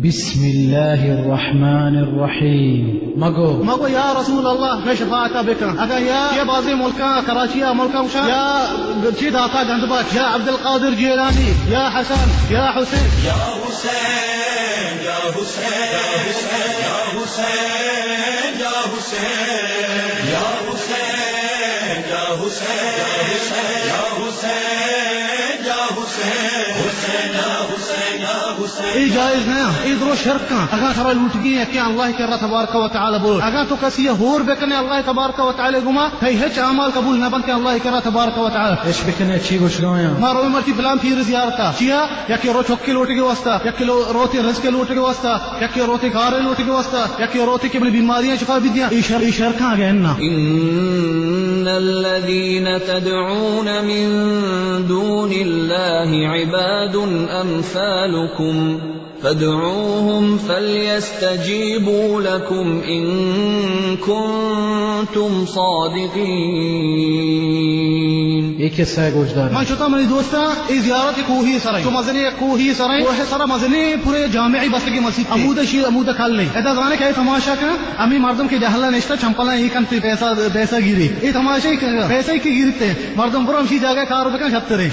بسم اللہ الرحمن الرحیم۔ مگو۔ مگو یا رسول اللہ، مئے شفاعت ءَ بکن۔ اگاں یا، یا بازیں ملکاں، کراچی ءِ ملکاں گوشاں، یا چی داتا گند بخش، یا عبدالقادر جیلانی، یا حسن، یا حسین۔ یا حسین، یا حسین، یا حسین، یا حسین، یا حسین۔ اے جائز نہ اِنت، اے درو شرک اِنت۔ اگاں ترا لوٹگی اِنت کہ اللہ ءِ کرّا تبارک و تعالی بروت، اگاں تو کسی ءَ ہور بکنے اللہ تبارک و تعالی گما، تئی ہچ اعمال قبول نہ بنت اللہ ءِ کرّا تبارک و تعالی۔ اش بکنے چی گوشگایاں؟ ما رویں مرچی فلان پیر زیارت ءَ۔ چیا؟ یکے رو چکے لوٹگے واسطہ، یکے لو-، روتے رزقے لوٹگے واسطہ، یکے روتے کارے لوٹگے واسطہ، یکے روتے کہ منی بیماریاں شفا بدیاں۔ اے شر-، اے شرکاں اگہ اناں۔ إن الذين تدعون من دون الله عباد أمثالكم فادعوهم فليستجيبوا لكم إن كنتم صادقين۔ اے قصہ ءَ گوش دار۔ من شتاں منی دوستاں، اے زیارت کوہی سر اِنت۔ چو مزنیں یک کوہی سر اِنت۔ کوہ سرا مزنیں پورے جامعی بستگیں مسیت اِنت۔ ہمودا شیر، ہمودا کل اِنت۔ ادا زانے کہ اے تماشا کن، ہمے مردم کہ جہلا نشتہ، چمپلاں اے کنت، پیسہ، پیسہ گیری۔ اے تماشا اِنت، پیسہ کہ گیرتے۔ مردم برو ہمشی جاگہ کار بکن، شترے۔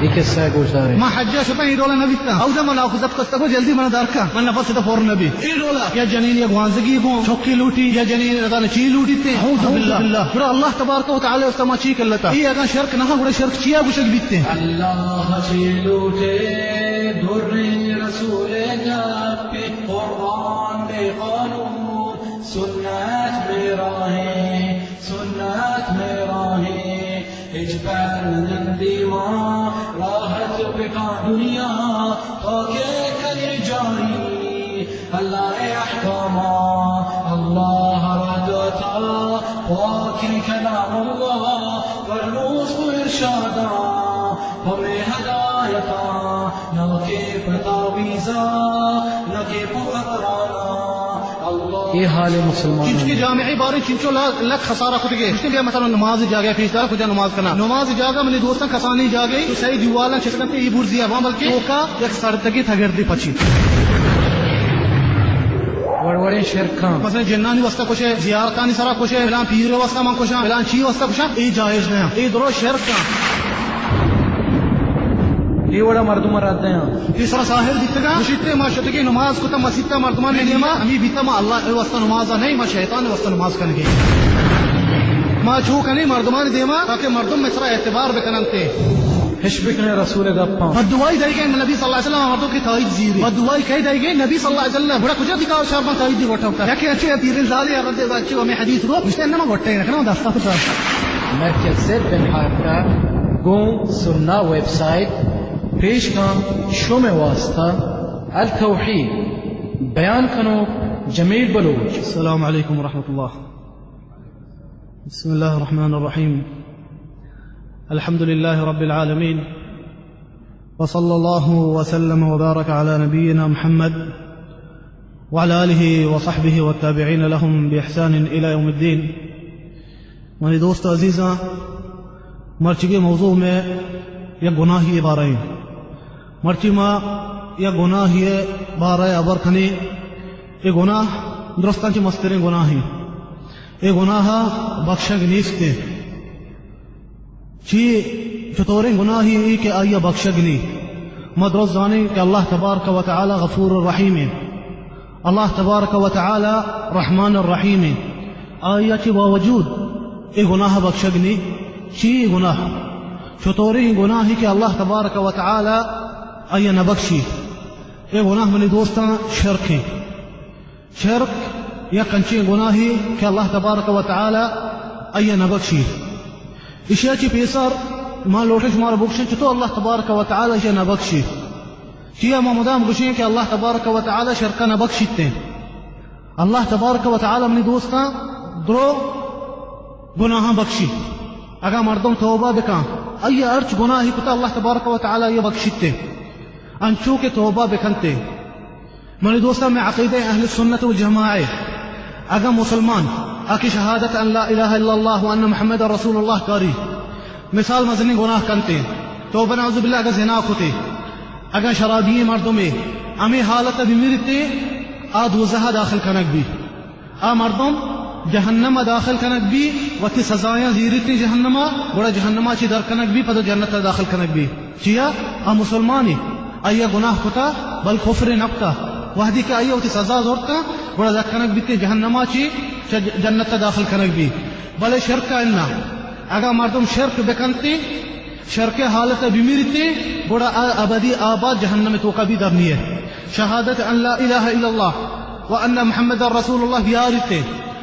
اے قصہ ءَ گوش دارے۔ ما حج ءَ شتاں، اے ڈولا نہ بیتاں۔ اودا ما ناخوزت کستگو، جلدی منا درکا، من نفس ادا پر نہ بی۔ اے ڈولا یا جنین یا گوانزگی گوں چوکی لوٹی، یا جنین ادا نہ چی لوٹی تے۔ اعوذ باللہ۔ گڑا اللہ تبارک و تعالی است ما چی کلتا؟ اے اگاں شرک نہ، گڑا شرک چیا گوشگ بیتے؟ اللہ چی لوٹے، دریں رسول گپی، قرآن بے قانون، سنت بے راہیں۔ سنت مئے راہیں، ہچبر نہ نندی ما، راحت بکاں دنیا، تو کہ کنی جاری اللہ احکاما۔ اللہ را داتا پاکیں کلام اللہ، فرموس و ارشادا، پہ مئے ہدایتا، نہ کہ پہ تعویذا، نہ کہ پہ قطرانا۔ اے حال مسلمان۔ چنچو کہ جامعہ بارے چنچو لا-، لک خسارہ کتگے۔ گوشتے بیا مثلاً نماز جاگہ پیش دار، کجا نماز کنا؟ نماز جاگہ منی دوستاں کسانیں جاگہ تو سہی دیوالاں چست کنتے، اے برزی ءَ باں، بلکہ توکا یک سڑتگی تگردے پچی۔ وڑ وڑیں شرکاں۔ مثلاً جنانی واسطہ کشے، زیارتانی سرا کشے، فلان پیر واسطہ من کشاں، فلان چی واسطہ کشاں، اے جائز نہ اِنت۔ اے درو شرکاں۔ اے وڑا مردم رد دیاں۔ پیسرا ساحر بیتگاں، گوشیت ما شتگیں نماز کتا مسیتا مردمانی دیما، ہمے بیتا ما اللہ ءِ واسطہ نماز ءَ نئیں، ما شیطان ءِ واسطہ نماز کنگے۔ ما چو کنیں مردمانی دیما تاکہ مردم مئے سرا اعتبار بکننت۔ ہش بکنے رسول ءِ گپاں۔ بددعائی دئیگے نبی صلی اللہ علیہ وسلم مردم کہ تائید زیری۔ بددعائی کئے دئیگے؟ نبی صلی اللہ علیہ وسلم۔ گڑا کجا دی کار شر باں تائید دی گوٹا کتا؟ یکے انچو یا پیریں زالے یا ردے دا انچو ہمے حدیث گو، گوشتے نہ ما گوٹے نہ کناں دستا کتا۔ مرکز ضد انحرافہ گوں سنہ ویب سائٹ پیش کن شمئے واسطہ التوحید بیان کنوک جمیل بلوچ۔ السلام علیکم ورحمۃ اللہ۔ بسم اللہ الرحمن الرحیم۔ الحمد للہ رب العالمین۔ وصلی اللہ وسلم وبارک علی نبینا محمد وعلی آلہ وصحبہ والتابعین لهم بإحسان الی یوم الدین۔ منی دوست عزیزاں، مرچیگیں موضوع مئے یک گناہے بارہ ایں۔ مرچی ما یک گناہے بارہ ہبر کنیں۔ اے گناہ درستاں چہ مستریں گناہ ایں۔ اے گناہ بخشگ نیست ایں۔ چی چطوریں گناہے ایں کہ آئی ءَ بخشگ نی؟ ما درست زانیں کہ اللہ تبارک و تعالی غفور الرحیم ایں۔ اللہ تبارک و تعالی رحمان الرحیم ایں۔ آئی ءَ چہ باوجود اے گناہ بخشگ نی۔ چی اے گناہ؟ چطوریں گناہے کہ اللہ تبارک و تعالی آئی ءَ نہ بخشی؟ اے گناہ منی دوستاں شرک ایں۔ شرک یک انچیں گناہے کہ اللہ تبارک و تعالی آئی ءَ نہ بخشی۔ ایشی ءَ چہ پیسر ما لوٹیں شمارا بگوشیں چطور اللہ تبارک و تعالی ایشی ءَ نہ بخشی۔ چیا ما مدام گوشیں کہ اللہ تبارک و تعالی شرک ءَ نہ بخشیت ایں۔ اللہ تبارک و تعالی منی دوستاں درو گناہاں بخشی۔ اگاں مردم توبہ بکاں، آئی ءَ ہرچ گناہے کتا اللہ تبارک و تعالی آئی ءَ بخشیت ایں۔ انچو کہ توبہ بکنت ایں۔ منی دوستاں، مئے عقیدہ اہل سنت و جماعہ، اگاں مسلمان آ کہ شہادت ان لا الہ الا اللہ و ان محمد رسول اللہ کاری، مثال مزنیں گناہ کنتے، توبہ نعوذ باللہ، اگاں زنا کتے، اگاں شرابی مردمے، ہمے حالت ءَ بمیریت، آ دوزہ ءَ داخل کنگ بی۔ آ مردم جہنم ءَ داخل کنگ بی، وتی سزایاں زیریت جہنم ءَ، گڑا جہنم ءَ چی در کنگ بی، پدا جنت ءَ داخل کنگ بی۔ چیا؟ آ مسلمانے، آئی ءَ گناہ کتا، بل کفرے نہ کتا۔ وہدی کہ آئی ءَ وتی سزا زرتا، گڑا در کنگ بیت جہنم ءَ چی، چہ جنت ءَ داخل کنگ بی۔ بلے شرک ءَ اناں۔ اگاں مردم شرک بکنت، شرک ءِ حالت ءَ بمیریت، گڑا آ ابدی آباد جہنم ءِ توکا بی در نیے۔ شہادت ان لا الہ الا اللہ و ان محمد رسول اللہ بیاریت،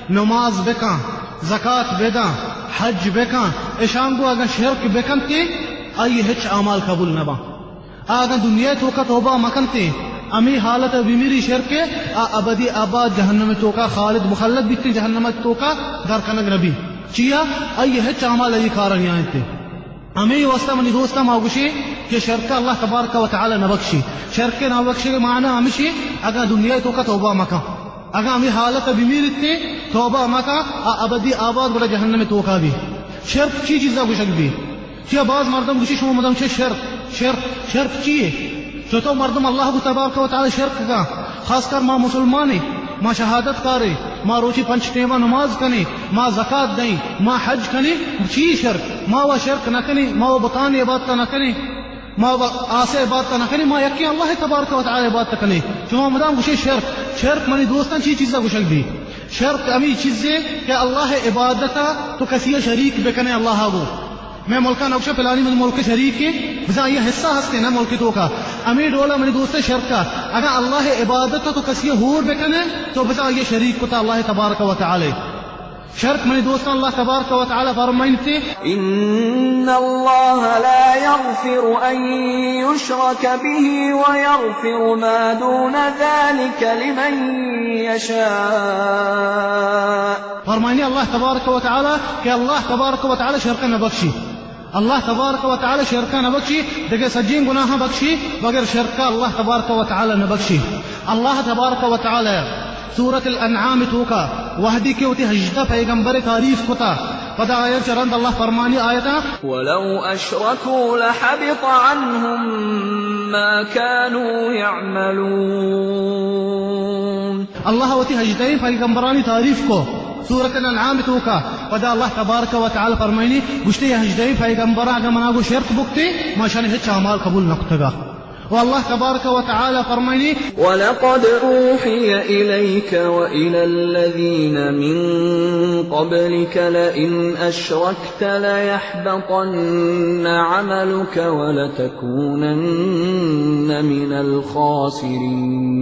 نماز بکن، زکات بدن، حج بکن، اشاں گوں اگاں شرک بکنت، آئی ہچ اعمال قبول نہ باں۔ آ اگاں دنیا ءِ توکا توبہ مکنت، ہمے حالت ءَ بمیری شرک ءَ، آ ابدی آباد جہنم ءِ توکا خالد مخلد بیت، جہنم ءِ توکا در کنگ نہ بی۔ چیا؟ آئی ہچ اعمال آئی کارا نیاینت۔ ہمے واسطہ منی دوستاں ما گوشیں کہ شرک ءَ اللہ تبارک و تعالی نہ بخشی۔ شرک ءِ نہ بخشگ ءِ معنی ہمیشی، اگاں دنیا ءِ توکا توبہ مکن، اگاں ہمے حالت ءَ بمیریت، توبہ مکن، آ ابدی آباد گڑا جہنم ءِ توکا بی۔ شرک چی چیزا گوشگ بی؟ چیا باز مردم گوشی، شما مدام چہ شرک، شرک، شرک چی ئے؟ چطور مردم اللہ گوں تبارک و تعالی شرک کن؟ خاص کر ما مسلمانیں، ما شہادت کاریں، ما روچی پنچ ٹیمہ نماز کنیں، ما زکات دئیں، ما حج کنیں، چی شرک؟ ما و شرک نہ کنیں، ما و بتان عبادت نہ کنیں، ما و آسے عبادت نہ کنیں، ما یکیں اللہ تبارک و تعالی عبادت کنیں۔ شما مدام گوشے شرک، شرک منی دوستاں چی چیزا گوشگ بی؟ شرک ہمی چیزے کہ اللہ عبادت تو کسی شریک بکنے اللہ گو۔ مئے ملکا نقشہ پلانی من ملک شریک ہے، بزاں آئی حصہ ہستے نا ملک توکا۔ ہمیں ڈولا منی دوست شرک کا، اگر اللہ عبادت تو کسی ہور بکنے، تو بزاں آئی شریک کتا اللہ تبارک و تعالی۔ شرک منی دوستان اللہ تبارک و تعالی فرمائنتے، إن الله لا يغفر أن يشرك به ويغفر ما دون ذلك لمن يشاء۔ فرمائنی اللہ تبارک و تعالی کہ اللہ تبارک و تعالی شرک نہ بخشی۔ اللہ تبارک و تعالی شرک نہ بخشی، دگہ سجین گناہ بخشی، مگر شرک اللہ تبارک و تعالی نہ بخشی۔ اللہ تبارک و تعالی سورۃ الانعام توکا وہدی کہ وتی ہژدہ پیغمبر تعریف کتا، پدا آیت چہ رند اللہ فرمانی آیتا، ولو أشركوا لحبط عنهم ما كانوا يعملون۔ اللہ وتی ہژدہ پیغمبرانی تعریف کو سورۃ الانعام توکا، پدا اللہ تبارک و تعالی فرمائنی، گوشتے، یہ ہژدہ پیغمبر اگر منا گو شرک بکتے، ما شان ہچ اعمال قبول نکتگا۔ و اللہ تبارک و تعالی فرمائنی، ولقد أوحي إليك وإلى الذين من قبلك لئن أشركت ليحبطن عملك ولتكونن من الخاسرين۔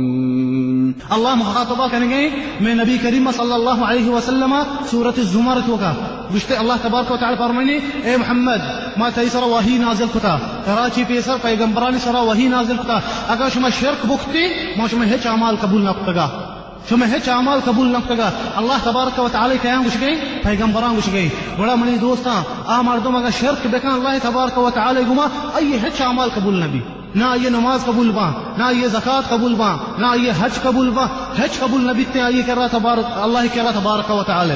اللہ مخاطبہ کنگے میں نبی کریم صلی اللہ علیہ وسلم سورۃ الزمر توکا۔ گوشتے اللہ تبارک و تعالی فرمائنی، اے محمد، ما تئی سرا وحی نازل کتا، ترا چی پیسر پیغمبرانی سرا وحی نازل کتا، اگر شما شرک بکتے، ما شما ہچ اعمال قبول نہ کتگا، شما ہچ اعمال قبول نہ کتگا۔ اللہ تبارک و تعالی کیاں گوش گئے؟ پیغمبراں گوش گئے۔ گڑا منی دوستاں، آ مردم اگر شرک بکن اللہ تبارک و تعالی گما، آئی ہچ اعمال قبول نہ بی۔ نہ آئی نماز قبول باں، نہ آئی زکات قبول باں، نہ آئی حج قبول باں، ہچ قبول نہ بیتے آئی کرا تبارک، اللہ کرا تبارک و تعالی۔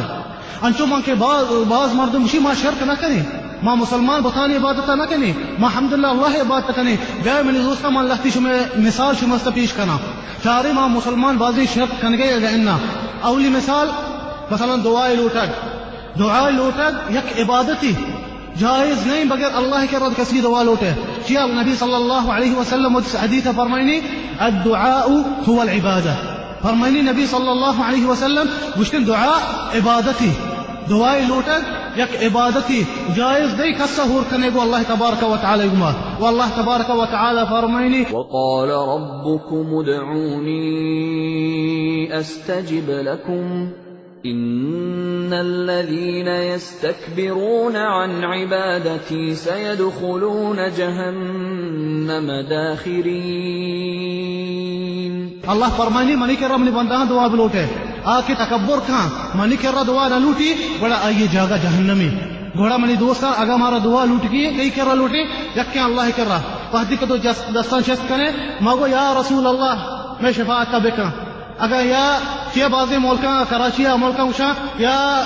انچو من کہ باز، باز مردم گوشی ما شرک نہ کنیں، ما مسلمان بتانی عبادت نہ کنیں، ما الحمدللہ اللہ عبادت کنیں۔ بیا منی دوستاں، من لہتی شمے مثال شمستا پیش کناں۔ چارے ما مسلمان بازیں شرک کنگے اگا انا۔ اولی مثال، مثلاً دعائے لوٹگ۔ دعائے لوٹگ یک عبادتی۔ جائز نہیں بغیر اللہ کرا کسی دعا لوٹے۔ چیا نبی صلی اللہ علیہ وسلم حدیث فرمائنی، الدعاء هو العبادة۔ فرمائنی نبی صلی اللہ علیہ وسلم گوشتن دعا عبادتی۔ دعائے لوٹگ یک عبادتی۔ جائز نہیں کسا ہور کنے گو اللہ تبارک و تعالی گما۔ و اللہ تبارک و تعالی فرمائنی، وقال ربكم ادعوني أستجب لكم۔ إن الذين يستكبرون عن عبادتي سيدخلون جهنم داخرين۔ اللہ فرمانی، منی کرا منی بندہاں دعا بلوٹے۔ آ کہ تکبر کھاں، منی کرا دعا نہ لوٹی، گڑا آئی جاگہ جہنمی۔ گڑا منی دوستاں، اگا مارا دعا لوٹگی، کئی کرا لوٹی؟ یکیں اللہ کرا۔ وہدی کہ تو جس-، دستاں چست کنے، مگو یا رسول اللہ، میں شفاعت بکن۔ اگاں یا چیا بازیں ملکاں، کراچی ء ملکاں گوشاں، یا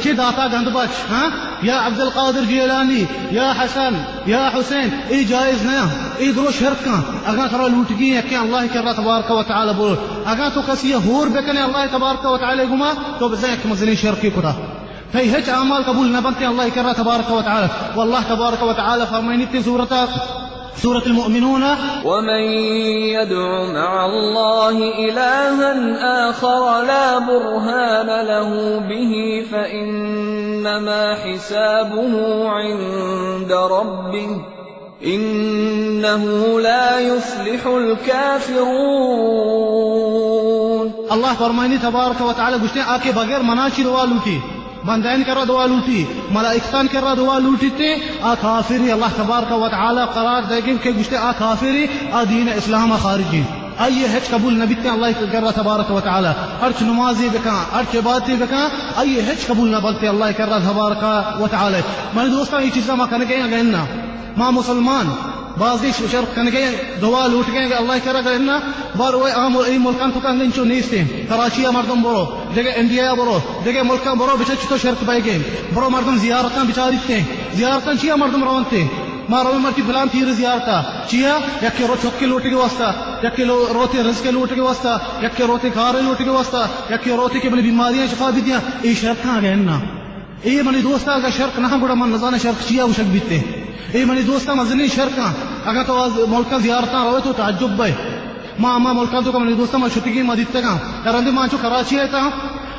چی داتا گند بچ، ہاں؟ یا عبدالقادر جیلانی، یا حسن، یا حسین، اے جائز نہ، اے درو شرک اں۔ اگاں ترا لوٹگی ایں یکیں اللہ کرا تبارک و تعالی بلوٹ۔ اگاں تو کسی ہور بکنے اللہ تبارک و تعالی گما، تو بزاں یک مزنیں شرکے کتا۔ تئی ہچ اعمال قبول نہ بنت اللہ کرا تبارک و تعالی۔ واللہ تبارک و تعالی فرمائنیت سورت، سورت المؤمنون، ومن يدع مع الله إلها آخر لا برهان له به فإنما حسابه عند ربه إنه لا يفلح الكافرون۔ اللہ فرمائنی تبارک و تعالی گوشتے، آ کہ بغیر منا چی دعا لوٹی، بندائن کرا دعا لوٹی، ملائکتان کرا دعا لوٹیتے، آ کافری۔ اللہ تبارک و تعالی قرار دے گئے کہ گوشتے، آ کافری، آ دین اسلام خارجی۔ آئی ہچ قبول نہ بیتے اللہ کرا تبارک و تعالی۔ ہرچ نمازی بکاں، ہرچ عبادتی بکاں، آئی ہچ قبول نہ بنتے اللہ کرا تبارک و تعالی۔ من دوستاں، یہ چیزاں ما کنگے اگہ اناں، ما مسلمان بازی شرک کنگے، دعا لوٹگے اگہ اللہ کرا اگہ اناں، بار وہ عام اے ملکان تو کنگے انچو نیستے۔ کراچی مردم برو، دگہ انڈیا برو، دگہ ملکاں برو، بچا چطور شرک بائیگے۔ برو مردم زیارتاں بچاریتے، زیارتاں چیا مردم رونتے؟ ما رویں مرچی فلان پیر زیارتا۔ چیا؟ یکے رو چکے لوٹگے واسطہ، یکے لو-، روتے رزق لوٹگے واسطہ، یکے روتے کار لوٹگے واسطہ، یکے روتے کہ بلے بیماریاں شفا بدیاں۔ اے شرکاں اگہ اناں۔ اے منی دوستاں اگہ شرک نہ گڑا من نزاناں شرک چیا گوشگ بیتے۔ اے منی دوستاں مزنیں شرکاں۔ اگاں تو آ ملکاں زیارتاں روے تو تعجب بئے۔ ما ہما ملکاں تو کہ منی دوستاں ما شتگیں ما دیتگاں۔ رندے ما چو کراچی ء تاں،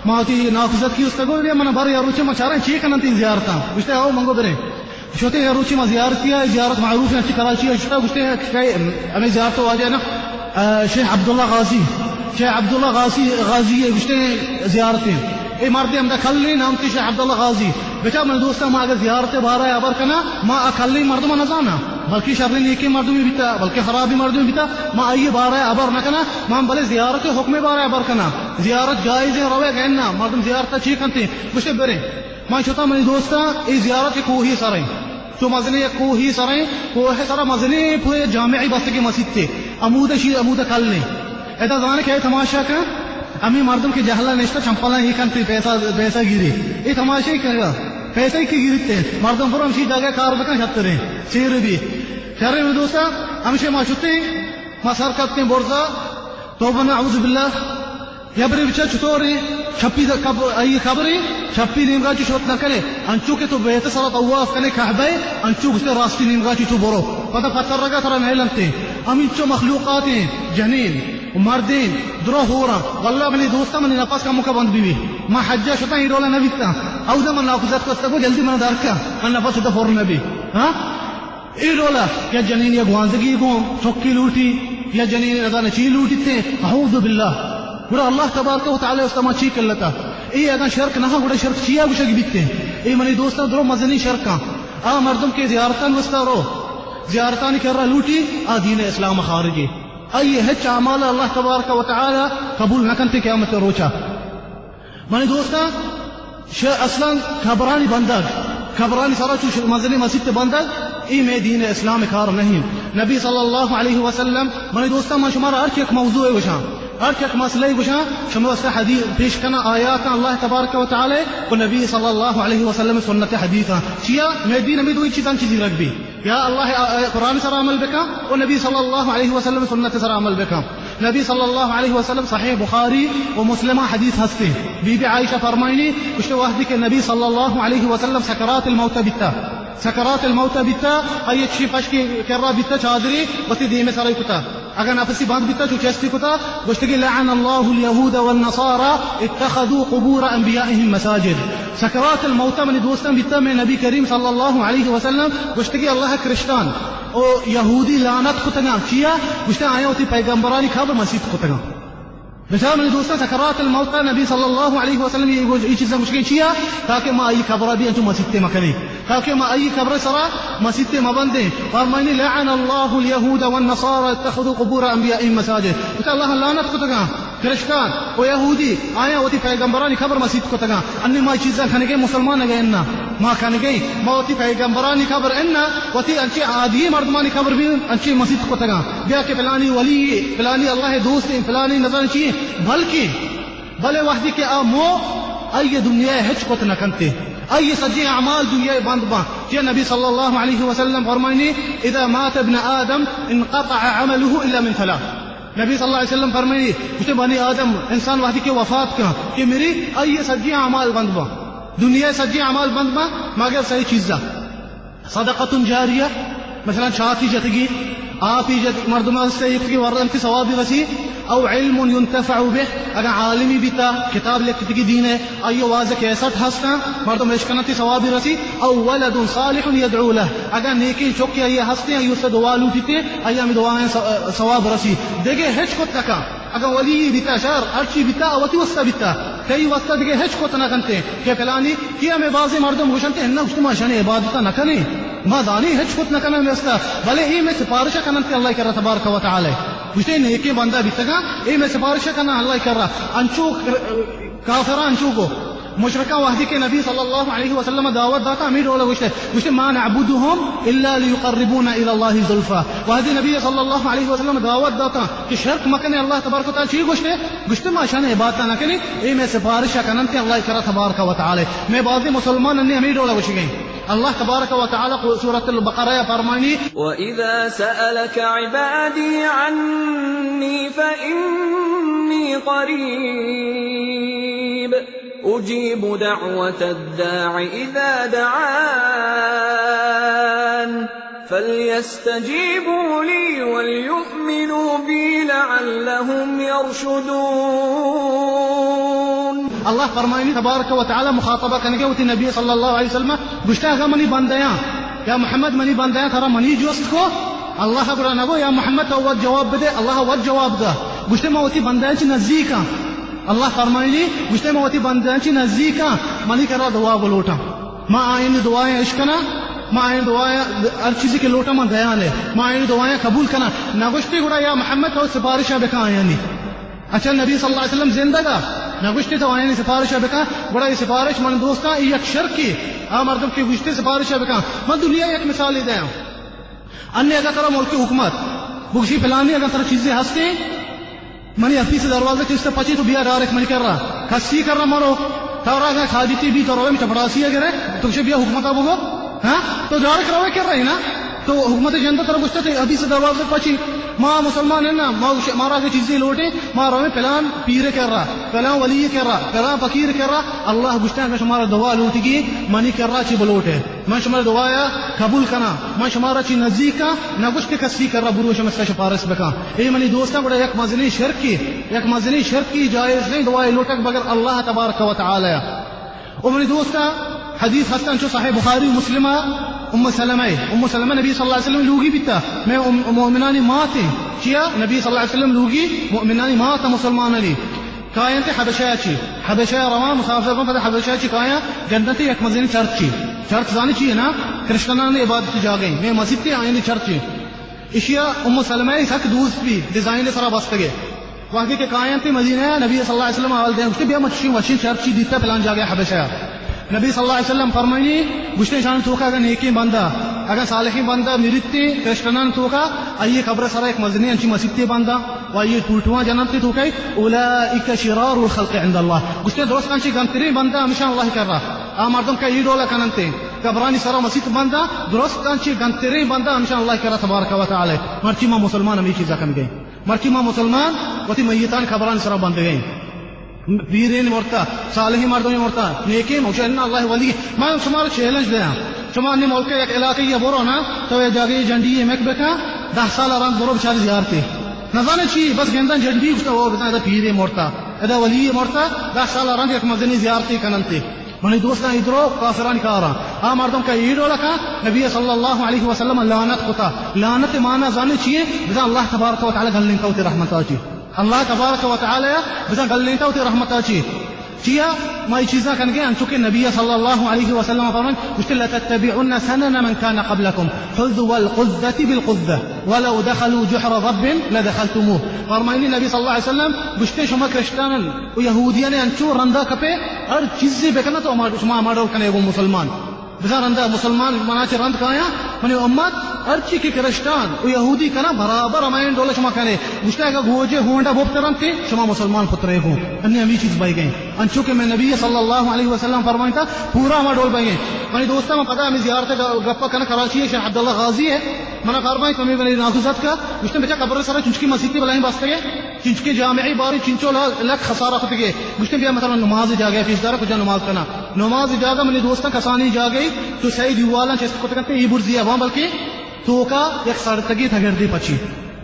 ما وتی ناکوزتکی استگو بیا من بر یا روچے ما چاریں چی کنن تین زیارتاں۔ گوشتے آؤ منگو بریں۔ شتیں یک روچے ما زیارتی ء، زیارت معروف ایں، اچ کراچی ء شتا، گوشتے کہ ہمیں زیارت واجہ نا، آ، شیخ عبداللہ غازی، شیخ عبداللہ غازی، غازی ء گوشتے زیارت ایں۔ اے مردے ہمدا کلیں، نام تی شیخ عبداللہ غازی۔ بچا من دوستاں، ما اگر زیارت بارہ ء ہبر کناں، ما آ کلیں مردم نزاناں، بلکہ شریں نیکیں مردمے بیتا، بلکہ خرابیں مردمے بیتا، ما آئی بارہ ء ہبر نہ کناں، ما بلے زیارت حکم بارہ ء ہبر کناں۔ زیارت جائز ایں، روے گئے نا، مردم زیارت چی کنتے، گوشتے بریں۔ من شتاں منی دوستاں، اے زیارت یک کوہی سریں۔ چو مزنیں یک کوہی سریں، کوہ سرا مزنیں پورے جامعی بستگی مسیتے۔ عمود شی، عمود کلیں۔ ادا زانے کہ اے تماشا کن، ہمیں مردم کہ جہلا نشتا چمپلاں ہی کنتے پیسہ، پیسہ گیری۔ اے تماشا ہی کرگا۔ پیسہ ہی کی گیریتے۔ مردم پر ہمشی جاگہ کار بکن شتریں۔ سیر بھی۔ شریں دوستاں، ہمشے ما شتیں، ما سر کپتیں برزا۔ توبہ نعوذ باللہ۔ یا برے بچا چطورے؟ چپی دا قب-، آئی قبرے، چپی نیمگا چی شوت نہ کرے۔ انچو کہ تو بیت سرا طواف کنے کعبہ، انچو گشتے راستی نیمگا چی تو برو۔ پدا پتر رگا ترا نیلنتے۔ ہمینچو مخلوقات ہیں، جنین، مردین، درو ہورا۔ واللہ منی دوستا منی نفس کمکا بند بی بی۔ ما حجا شتا ہی ڈولا نہ بیتا۔ اودا من ناکوزت کستا کو جلدی من درکا۔ من نفس دا فور نہ بی۔ ہاں؟ اے ڈولا یا جنین یا گوانزگی گوں چکی لوٹی، یا جنین نزانہ چی لوٹیتے، اعوذ باللہ۔ گڑا اللہ تبارک و تعالی است ما چی کلتا؟ اے اگاں شرک نہ، گڑا شرک چیا گوشگ بیتے؟ اے منی دوستاں، درو مزنی شرکاں۔ آ مردم کہ زیارتان وستا رو، زیارتانی کرا لوٹی، آ دین اسلام خارجی۔ آئی ہچ اعمال اللہ تبارک و تعالی قبول نہ کنتے قیامت روچا۔ منی دوستاں، ش-، اصلاً قبرانی بندگ، قبرانی سرا چو ش-، مزنی مسیت بندگ، ای مئے دین اسلام کار نہیں۔ نبی صلی اللہ علیہ وسلم، منی دوستاں، من شمارا ہر یک موضوع گوشاں، ہر یک مسئلہ گوشاں، شما واسطہ حدیث پیش کناں، آیاتاں اللہ تبارک و تعالی و نبی صلی اللہ علیہ وسلم سنت حدیثاں۔ چیا؟ مئے دین ہمیں دوئی چیزاں چیزی رکھ بھی۔ یا اللہ، آ، آ، قرآن سرا عمل بکن و نبی صلی اللہ علیہ وسلم سنت سرا عمل بکن۔ نبی صلی اللہ علیہ وسلم، صحیح بخاری و مسلم حدیث ہستے، بی بی عائشہ فرمائنی، گوشتے وحدی کہ نبی صلی اللہ علیہ وسلم سکرات الموت بیتا، سکرات الموت بیتا، آئی چی پشکی کرا بیتا، چادری وتی دیم سرا کتا۔ اگاں نفسی بند بیتا، چو چستی کتا، گوشتگی، لعن الله اليهود والنصارى اتخذوا قبور انبيائهم مساجد۔ سکرات الموت منی دوستاں بیتا، میں نبی کریم صلی اللہ علیہ وسلم گوشتگی، اللہ کرشتان او یہودی لعنت کتگاں۔ چیا؟ گوشتے آیاں وتی پیغمبرانی قبر مسیت کتگاں۔ بچار منی دوستاں، سکرات الموت نبی صلی اللہ علیہ وسلم یہ گوش-، یہ چیزاں گوشگیں چیا؟ تاکہ ما آئی قبرہ بھی انچو مسیتے مکنیں۔ تاکہ ما آئی قبر سرا مسیتے مبندیں۔ فرمائنی، لعن الله اليهود والنصارى اتخذوا قبور انبيائهم مساجد۔ بچار اللہ لعنت کتگاں کرشتان و یہودی، آیاں وتی پیغمبرانی قبر مسیت کتگاں۔ انی ما چیزاں کنگے مسلمان اگے انا، ما کنگے، ما وتی پیغمبرانی قبر انا، وتی انچے عادی مردمانی قبر بھی انچے مسیت کتگاں۔ بیا کہ فلانی ولی، فلانی اللہ دوست، فلانی نظر چی، بلکہ بلے وحدی کہ آ مو آئی دنیا ہچ کت نہ کنتے۔ آئی سجیں اعمال دنیا بند باں۔ کہ نبی صلی اللہ علیہ وسلم فرمائنی، اذا مات ابن آدم انقطع عمله الا من ثلاث۔ نبی صلی اللہ علیہ وسلم فرمائنی، گوشتے بنی آدم، انسان وحدی کہ وفات کن، کہ میری آئی سجیں اعمال بند باں۔ دنیا سجیں اعمال بند باں، مگر سہ چیزا۔ صدقۃ جاریہ، مثلاً چاتی جتگی، آپی جت، مردم است ایتگی ورنتی ثوابی رسی، او علم ینتفع به، اگر عالمی بیتا، کتاب لکھتگی دین ہے، آئی واز کیسٹ ہستاں، مردم اشکنتی ثوابی رسی، او ولد صالح یدعو له، اگر نیکیں چکے آئی ہستیں، آئی اس دعا لوٹیتے، آئی ہمیں دعائیں ث-، ثواب رسی۔ دیگہ ہچ کت نکا۔ اگاں ولی بیتا شر، ہرچی بیتا، وتی واسطہ بیتا۔ تئی واسطہ دگہ ہچ کت نہ کنتے کہ پلانی، کہ ہمیں بعضی مردم گوشنتے، انہ گوشت ما شان عبادت نہ کنیں، ما دانی ہچ کت نہ کنیں واسطہ، بلے اے میں سفارش کننتے اللہ کرا تبارک و تعالی۔ گوشتے نیکیں بندہ بیتگا، اے میں سفارش کناں اللہ کرا۔ انچو کافراں انچو کو مشرکاں وحدی کہ نبی صلی اللہ علیہ وسلم دعوت داتا، ہمیں ڈولا گوشتے، گوشتے ما نعبدهم الا لیقربونا الی اللہ زلفا۔ وحدی نبی صلی اللہ علیہ وسلم دعوت داتا کہ شرک مکنے، اللہ تبارک و تعالی چی گوشتے؟ گوشتے ما شان عبادت نہ کنی، اے میں سفارش کننتے اللہ کرا تبارک و تعالی۔ میں بعضی مسلمان نے ہمیں ڈولا گوشی گئیں۔ اللہ تبارک و تعالی سورۃ البقرہ فرمانی، وَإِذَا سَأَلَكَ عِبَادِي عَنِّي فَإِنِّي قَرِيبٌ أُجِيبُ دَعْوَةَ الدَّاعِ إِذَا دَعَانِ فَلْيَسْتَجِيبُوا لِي وَلْيُؤْمِنُوا بِي لَعَلَّهُمْ يَرْشُدُونَ۔ اللہ فرمائنی تبارک و تعالی مخاطبہ کنگے وتی نبی صلی اللہ علیہ وسلم، گوشتا اگا منی بندیاں، یا محمد منی بندیاں ترا منی جوست کو، اللہ گڑا نگو یا محمد تو وت جواب بدے، اللہ وت جواب دا۔ گوشتے ما وتی بندیاں چی نزدیکاں۔ اللہ فرمائنی، گوشتے ما وتی بندیاں چی نزدیکاں، منی کرا دعا بلوٹاں۔ ما آئین دعائیں اشکناں، ما آئین دعائیں ہر چیزی کہ لوٹاں ما دیانے، ما آئین دعائیں قبول کناں۔ نگوشتے گڑا یا محمد تو سفارشہ بکاں آیانی۔ اچھا، نبی صلی اللہ علیہ وسلم زندگا، نگوشتے تو آیانی سفارشہ بکاں، گڑا یہ سفارش من دوستاں، یہ یک شرکی، آ مردم کہ گوشتے سفارشہ بکاں۔ من دنیا یک مثالی دیاں۔ انی اگاں ترا ملک حکومت بگشی پلانی اگاں ترا چیزے ہستے، منی آفیس دروازہ چست پچی تو بیا ڈائریکٹ منی کرا، کسی کرا مرو، ترا اگاں حاجتی بی تو روے چپڑاسی اگر ہے تو گشے بیا حکومت بگو، ہاں تو ڈائریکٹ روے کر رہے نا، تو حکومت جنتا ترا گشتا تے آفیس دروازہ پچی، ما مسلمان ہیں نا، ما گشے مارا اگاں چیزے لوٹے، ما روے پلان پیر کرا، پلان ولی کرا، پلان فقیر کرا، اللہ گشتا اگاں شمارا دعا لوٹی گی منی کرا چی بلوٹے۔ من شمارا دعایا قبول کناں، من شمارا چی نزدیک آں، نہ گوشت کہ کسی کرا برو شمستا شفارس بکاں۔ اے منی دوستاں گڑا یک مزنیں شرکی، یک مزنیں شرکی جائز نہیں دعائے لوٹک بگر اللہ تبارک و تعالی۔ او منی دوستاں حدیث ہستن چو صحیح بخاری و مسلم، ام سلمہ، ام سلمہ نبی صلی اللہ علیہ وسلم لوگی بیتا، میں ام-، مومنانی مات ہیں۔ چیا؟ نبی صلی اللہ علیہ وسلم لوگی مومنانی مات مسلمانانی۔ کاینت حبشہ چی، حبشہ روان مسافر بن، پدا حبشہ چی کایاں جنت یک مزنی چرچ چی۔ چرچ زانی چی ہے نا؟ کرسچنانی عبادت جاگہ ہیں، میں مسیت آئینی چرچ ہے۔ اشیا ام سلمہ سک دوست بھی ڈیزائن سرا بستگے۔ وقتی کہ کاینت مدینہ نبی صلی اللہ علیہ وسلم حال دیں، گوشتے بیا مچشی وشی چرچ چی دیتا پلان جاگہ حبشہ۔ نبی صلی اللہ علیہ وسلم فرمائنی، گوشتے شان توکا اگر نیکیں بندہ، اگر صالحیں بندہ مریتے کرسچنان توکا، آئیے قبر سرا ایک مزنی انچی مسیتے بندہ، و آئیے پوٹواں جنت توکا، اولئک شرار الخلق عند اللہ۔ گوشتے درست انچی گنتریں بندہ ہمیشہ اللہ کرا۔ آ مردم کا ای ڈولا کننتے، قبرانی سرا مسیت بندہ، درست انچی گنتریں بندہ ہمیشہ اللہ کرا تبارک و تعالی۔ مرچی ما مسلمان ہمیں چیزا کن گئے۔ مرچی ما مسلمان وتی میتان قبرانی سرا بندگیں۔ پیریں مرتا، صالحیں مردمیں مرتا، نیکیں، مشاء اللہ ولی۔ ما شمارا چیلنج دیاں۔ شما انی ملک یک علاقے یا برو نا، تو یہ جاگہ جنڈی مک بکا، دہ سال رند برو بچاری زیارتے۔ نزانے چی، بس گندن جنڈی گشتا وہ بزن ادا پیریں مرتا، ادا ولی مرتا، دہ سال رند یک مزنی زیارتے کننتے۔ منی دوستاں، اے درو کافرانی کاراں۔ آ مردم کہ اے ڈولا کاں، نبی صلی اللہ علیہ وسلم لعنت کتا۔ لعنت معنی زانے چیے؟ بزاں اللہ تبارک و تعالی گلینتا وتی رحمتا چی۔ اللہ تبارک و تعالی بزاں گلینتا وتی رحمتا چی۔ چیا ما اے چیزاں کنگے؟ انچو کہ نبی صلی اللہ علیہ وسلم فرمان، گوشتے، لتتبعن سنن من كان قبلكم، حذو القذة بالقذة، ولو دخلوا جحر ضب لدخلتموه۔ فرمائنی نبی صلی اللہ علیہ وسلم گوشتے، شما کرسچنن و یہودیان انچو رندا کپے، ہر چیزے بکنا تو ہما، شما ہما ڈول کنے گو مسلمان۔ بزاں رندا مسلمان منا چہ رند کایاں، منی امت ہرچی کہ کرسچان و یہودی کناں، برابر ہمائیں ڈول شما کنے۔ گوشتہ اگہ گوجے ہونڈا بوپترنتے، شما مسلمان پترے گوں۔ انی ہمی چیز بئی گئیں۔ انچو کہ میں نبی صلی اللہ علیہ وسلم فرمائتا، پورا ہما ڈول بئی گئیں۔ منی دوستاں، من پدا ہمیں زیارت گ-، گپا کناں، کراچی ہے، شیخ عبداللہ غازی ہے۔ منا فرمائیت، ہمیں منی ناکو زد کا۔ گوشتہ بچا قبر سرا چنچکی مسیتے بلاہیں بستگے۔ چنچکیں جامعے باری چنچو ل-، لک خسارہ کتگے۔ گوشتیں بیا مثلاً نماز جاگہ پیش دارا کجا نماز کنا۔ نماز جاگہ منی دوستاں کسانی جاگہ تو سعید یوالاں چست کتگنتے ای برزی اباں بلکہ توکا یک سڑتگی تگردی پچی۔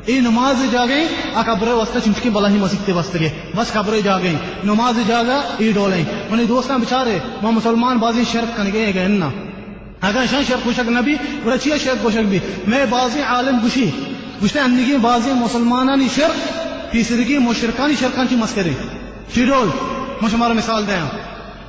اے نماز جاگہ آ قبر واسطہ چنچکیں بلاہی مسیتے بستگے۔ بس قبر جاگہ نماز جاگہ ای ڈولیں۔ منی دوستاں بچارے ما مسلمان بازی شرک کنگے گئے نا۔ اگاں اشاں شرک گوشگ نہ بی، گڑا چیا شرک گوشگ بی؟ مئے بازیں عالم گوشی، گوشتہ انیگیں بازیں مسلمانانی شرک پیسرگیں مشرکانی شرکاں چی مستریں۔ چی ڈول؟ من شمارا مثال دیاں۔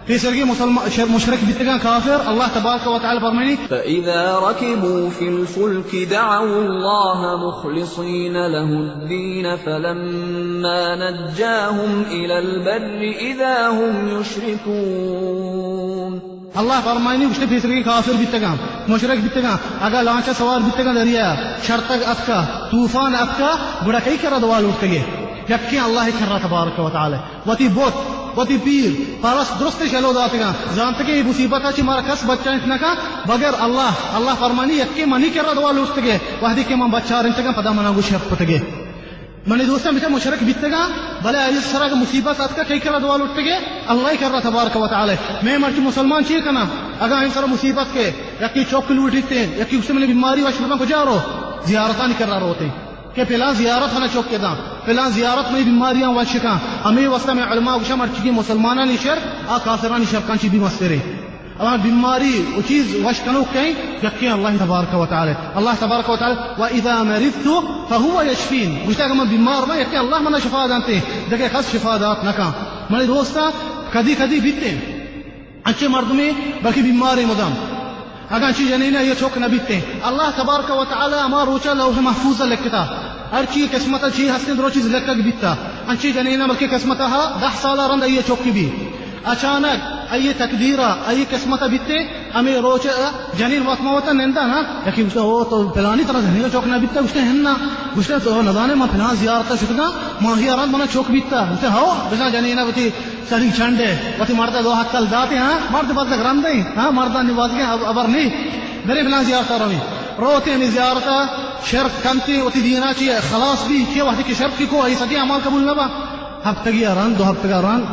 پیسرگیں مسلمان، شر-، مشرک بیتگاں کافر، اللہ تبارک و تعالی فرمائنی، فإذا ركبوا في الفلك دعوا الله مخلصين له الدين فلما نجاهم إلى البر إذا هم يشركون۔ اللہ فرمائنی، گوشتے پیسرگیں کافر بیتگاں، مشرک بیتگاں، اگا لانچ سوار بیتگاں دریا، شرتگ اتکا، طوفان اتکا، گڑا کئی کرا دعا لوٹتگے؟ یکیں اللہ کرا تبارک و تعالی۔ وتی بت، وتی پیر، پرست درست شلو داتگاں، زانتگے اے مصیبت چی مارا کس بچائینت نکا بغیر اللہ۔ اللہ فرمانی، یکیں منی کرا دعا لوٹتگے، وہدی کہ من بچارینتگاں، پدا منا گو شرک کتگے۔ منی دوستاں، بچا مشرک بیتگاں، بلے آئی سرا اگہ مصیبت اتکا، کئی کرا دعا لوٹتگے؟ اللہ کرا تبارک و تعالی۔ میں مرچی مسلمان چی کناں؟ اگاں آئی سرا مصیبت کے، یکی چوک لوٹیتے، یکی اس منی بیماری وش بکن، کجا رو؟ زیارتانی کرا روتے کہ پلان زیارت منا چوک داں، پلان زیارت منی بیماریاں وش کن۔ ہمے واسطہ میں علماء گوشاں، مرچی مسلمانانی شر آ کافرانی شرکاں چی بھی مسترے۔ اما بیماری و چیز وش کنوک کئیں؟ یکیں اللہ تبارک و تعالی۔ اللہ تبارک و تعالی، "و اذا مرضت فهو یشفین"، گوشتہ، اگہ من بیمار باں، یکیں اللہ منا شفا دانتے، دگہ کس شفا دات نکاں۔ منی دوستاں، کدی کدی بیتے انچیں مردمے بلکہ بیمارے مدام، اگاں انچیں جنینے آئی چوک نہ بیتے، اللہ تبارک و تعالی ہما روچا لوح محفوظ لکھتا، ہر چی قسمت چی ہستیں درو چیز لکھگ بیتا۔ انچیں جنینا بلکہ قسمت ہا دہ سالا رند آئی چوک بی۔ اچانک آئی تقدیر ء، آئی قسمت ء بیتے، ہمے روچ ء جنین وت ما وتا نندا نا، یکی گوشتا، او تو پلانی ترا جنین چوک نہ بیتا؟ گوشتا، ہن نا۔ گوشتا، تو نزانے ما پلان زیارت ء شتگاں، ماہی ء رند منا چوک بیتا۔ گوشتا، ہو، بزاں جنین ء وتی سری چنڈ ء، وتی مرد ء دو ہتل داتے، ہاں، مرد بزگ رندے، ہاں، مردانی بزگیں ہب-، ہبر نی۔ برے پلان زیارت ء رویں۔ روتے ہمے زیارت ء شرک کنتے، وتی دینا چی خلاص بی، کہ وقتی کہ شرک کو، آئی سجے اعمال قبول نہ با۔ ہفتگی ء رند، دو ہفتگ ء رند،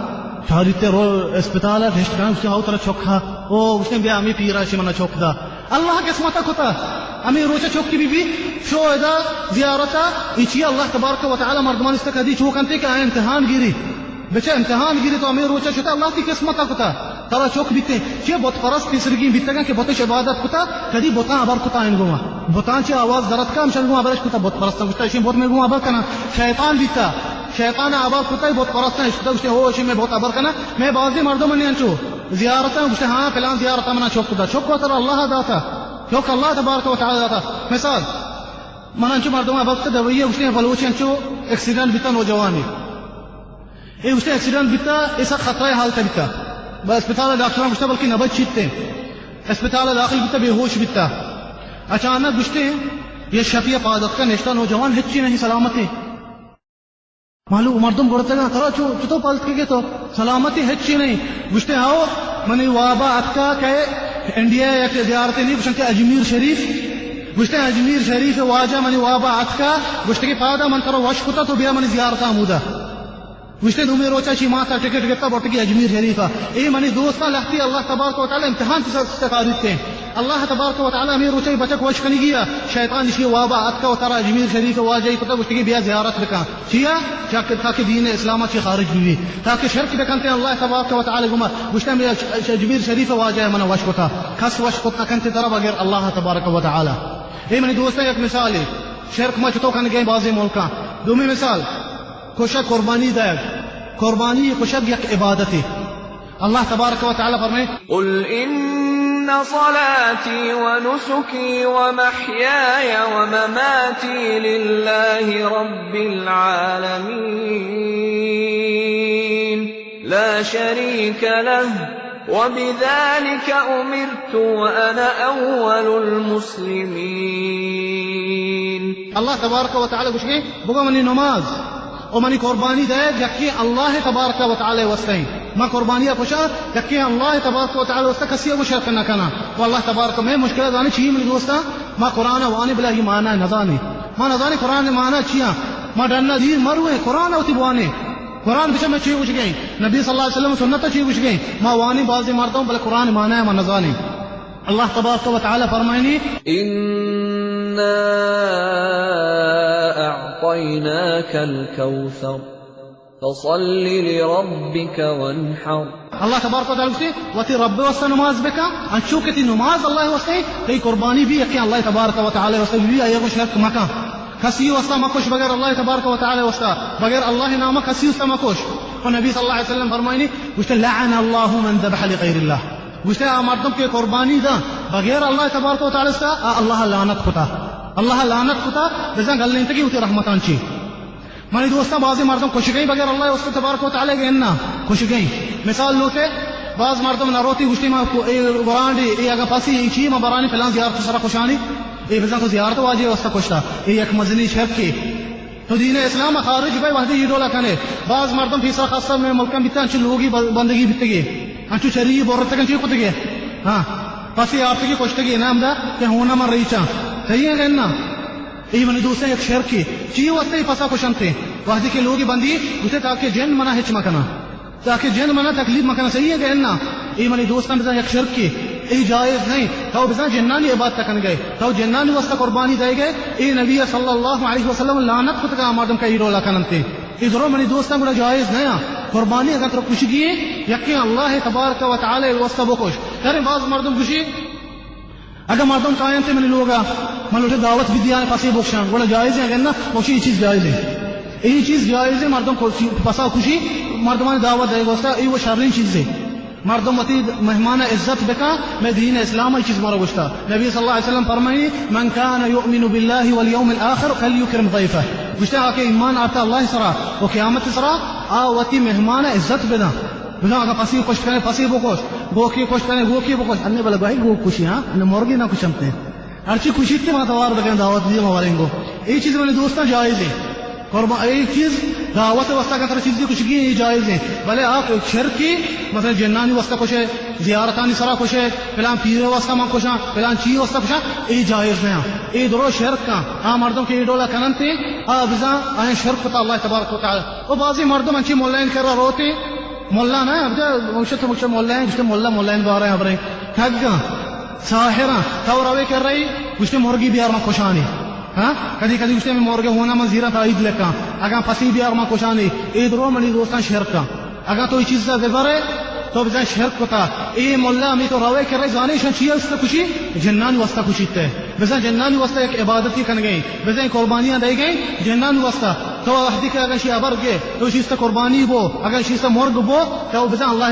چاریتے رو اسپتال ء نشت کنن، گوشتے، ہو ترا چک ہا۔ او گوشتے، بیا ہمے پیرا چی منا چک دا۔ اللہ قسمت ء کتا، ہمے روچ ء چک بی بی، شو ادا زیارت ء، اے چی اللہ تبارک و تعالی مردمان است کدی چو کنتے کہ آ امتحان گیری۔ بچہ امتحان گیری تو ہمے روچ ء شتا، اللہ تی قسمت ء کتا۔ ترا چک بیتے، چی بت پرست پیسرگی بیتگاں کہ بتش عبادت کتا، کدی بتاں ہبر کتا ان گوما۔ بتاں چی آواز درت کا، ہمشان گوما ہبرش کتا، بت پرستاں گوشتا، اشی بت میں گوما ہبر کنا۔ شیطان بیتا، شیطان ء ہبر کتگ، بت پرستاں اشکتگ، گوشتے، ہو، اشی مئے بت ہبر کناں۔ مئے بازیں مردم منی انچو زیارتاں، گوشتے، ہاں، پلان زیارت ء منا چک کتا۔ چک وترا اللہ ء داتا، چک اللہ تبارک و تعالی داتا۔ مثال، من انچو مردم ہبر کتگ، دبئی ء، گوشتے، بلوچ انچو ایکسیڈنٹ بیتا نوجوانے۔ اے گوشتے، ایکسیڈنٹ بیتا، اے سک خطرہ ء حالت ء بیتا۔ با اسپتال ء ڈاکٹراں گوشتا، بلکہ نبج چیتے۔ اسپتال ء داخل بیتا، بے ہوش بیتا۔ اچانک گوشتے، یہ شپی ء پاد اتکا نشتا نوجوان، ہچی نہیں، سلامت ہے۔ مالو مردم گڑتگاں، ترا چو، چتو پلت کے تو؟ سلامتی ہچی نہیں۔ گوشتے، ہاو، منی وابا اتکا کہ انڈیا یک زیارتے نہیں، گوشن کہ اجمیر شریف۔ گوشتے، اجمیر شریف واجہ منی وابا اتکا، گوشتے کہ پادا من ترا وش کتا تو بیا منی زیارتا ہمودا۔ گوشتے، دومی روچا چی ماتا ٹکٹ گتا برتگی اجمیر شریفا۔ اے منی دوستاں لہتی اللہ تبارک و تعالی امتحان چی سر، سر کاریتے۔ اللہ تبارک و تعالی ہمے روچے بچک وش کنگی ء، شیطان اشی وابا اتکا و ترا اجمیر شریف واجہ کتا، گوشتگی بیا زیارت بکن۔ چیا؟ چاکہ تاکہ دین اسلام چی خارج بی، تاکہ شرک بکنتے اللہ تبارک و تعالی گما۔ گوشتا، ہمے اج-، اج-، اجمیر شریف واجہ منا وش کتا، کس وش کت نکنتے ترا بغیر اللہ تبارک و تعالی۔ اے منی دوستاں یک مثالے، شرک ما چتو کنگیں بازیں ملکاں۔ دومی مثال، کشک قربانی دئیگ، قربانی کشک یک عبادتے۔ اللہ تبارک و تعالی فرمائے، قل إن صلاتي ونسكي ومحياي ومماتي لله رب العالمين لا شريك له وبذلك أمرت وأنا أول المسلمين۔ اللہ تبارک و تعالی گوشگے، بگو منی نماز و منی قربانی دئیگ یکیں اللہ تبارک و تعالی واسطہ ایں۔ ما قربانی ءَ کشاں یکیں اللہ تبارک و تعالی واسطہ، کسی ءَ گوں شرک نہ کناں۔ و اللہ تبارک، مئے مشکل ءَ زانے چی منی دوستاں، ما قرآن ءَ وانیں بلے آئی معنی ءَ نزانیں۔ ما نزانیں قرآن ءِ معنی چی ایں۔ ما ڈن ءَ دیر مرویں، قرآن ءَ وتی بوانیں۔ قرآن بچار مئے چی گوشگیں، نبی صلی اللہ علیہ وسلم سنت ءَ چی گوشگیں، ما وانیں بازیں مردم، بلے قرآن ءِ معنی ءَ ما نزانیں۔ اللہ تبارک و تعالی فرمائنی، إنا أعطيناك الكوثر فصل لربك وانحر۔ اللہ تبارک و تعالی گوشتی، وتی رب واسطہ نماز بکن، انچو کہ تی نماز اللہ واسطہ، تی قربانی بھی یکیں اللہ تبارک و تعالی واسطہ بھی، آئی گوں شرک مکن۔ کسی واسطہ مکش بغیر اللہ تبارک و تعالی واسطہ، بغیر اللہ نام کسی واسطہ مکش۔ و نبی صلی اللہ علیہ وسلم فرمائنی، گوشتے، لعن الله من ذبح لغير الله۔ گوشتے، آ مردم کہ قربانی دا بغیر اللہ تبارک و تعالی واسطہ، آ اللہ لعنت کتا۔ اللہ لعنت کتا، بزاں گلینتگی وتی رحمتاں چی۔ منی دوستاں، بازیں مردم کشگیں بغیر اللہ واسطہ تبارک و تعالی گے انا کشگیں۔ مثال لوٹے، باز مردم نہ روتی، گوشتی، ما کو-، اے گورانڈی، اے اگا پسی، اے چی، ما برانی فلان زیارت سرا کشانی، اے بزاں تو زیارت واجہ واسطہ کشتا، اے یک مزنی شرکے۔ تو دین اسلام خارج بے وحدی یہ ڈولا کنے۔ باز مردم پیسرا خاصا میں ملکاں بیتا، انچو لوگی بندگی بیتگی، انچو چری بورتگن چی کتگی۔ ہاں، پسی آرتگی کشتگی، نام دا کہ ہونا من ریچاں۔ صحیح ہے کہ نا؟ اے منی دوستاں یک شرکے۔ چی واسطہ اے پسا کشنتے؟ وحدی کہ لوگی بندی گوشتے تاکہ جن منا ہچ مکنا، تاکہ جن منا تکلیف مکنا، صحیح ہے کہ نا؟ اے منی دوستاں بزاں یک شرکے، اے جائز نہیں۔ تو بزاں جنانی عبادت کنگے، تو جنانی واسطہ قربانی دے گئے، اے نبی صلی اللہ علیہ وسلم لعنت کتگا مردم کا اے ڈولا کننتے۔ اے درو منی دوستاں گڑا جائز نیا۔ قربانی اگر ترا کشگی ہے، یکیں اللہ تبارک و تعالی واسطہ بکش۔ یعنی باز مردم گوشی، اگاں مردم کاینت منی لوگا، من لوٹے دعوت بدیاں، پسے بکشاں، گڑا جائز ہے؟ اگر نہ، گوشی اے چیز جائز ہے۔ اے چیز جائز ہے، مردم کو-، پسا کشی، مردمانی دعوت دے گوستا، اے وہ شرین چیز ہے۔ مردم وتی مہمان عزت بکا، میں دین اسلام اے چیز مارا گوشتا۔ نبی صلی اللہ علیہ وسلم فرمائی، من كان يؤمن بالله واليوم الآخر فليكرم ضيفه۔ گوشتا، آ کہ ایمان آرتا اللہ سرا و قیامت سرا، آ وتی مہمان عزت بداں۔ بزاں اگاں پسی کشت کنے، پسی بکش، گوکی کشت کنے، گوکی بکش۔ انے بلے گوہی گوک کشی، ہاں؟ انے مرگی نہ کشنتے۔ ہرچی کشیت ما توار بکن، دعوت دیے ما وریں گو۔ اے چیز منی دوستاں جائز ہے۔ قربان، اے چیز دعوت واسطہ کا طرح چیزی کشگی، اے جائز ہے۔ بلے آ شرکی، مثلاً جنانی واسطہ کشے، زیارتانی سرا کشے، فلان پیر واسطہ من کشاں، فلان چی واسطہ کشاں، اے جائز نہ۔ اے درو شرک کا۔ آ مردم کہ اے ڈولا کننتے، آ بزاں آئیں شرک کتا اللہ تبارک و تعالی۔ و بعضی مردم انچی ملائن کرا روتے، ملا نہ، اب جا مکشت، مکشت ملا ہیں، گوشتے ملا، ملا ہیں بارے ہیں، ابرے ٹھگاں، ساحراں، تو روے کر رہی، گوشتے مرگی بیار من کشانی۔ ہاں؟ کدی کدی گوشتے میں مرگے ہونا من زیرا تائید لکھاں، اگاں پسی بیار من کشانی۔ اے درو منی دوستاں شرکاں۔ اگاں تو اے چیزا ببرے، تو بزاں شرک کتا۔ اے ملا ہمیں تو روے کر رہی، زانے شان چیئے است کشی؟ جنانی واسطہ کشیتے۔ بزاں جنانی واسطہ یک عبادتی کن گئے، بزاں قربانیاں دے گئے جنانی واسطہ۔ تو وحدی کہ اگاں شی ابر گے، تو شیستا قربانی بو، اگاں شیستا مرگ بو، تو بزاں اللہ،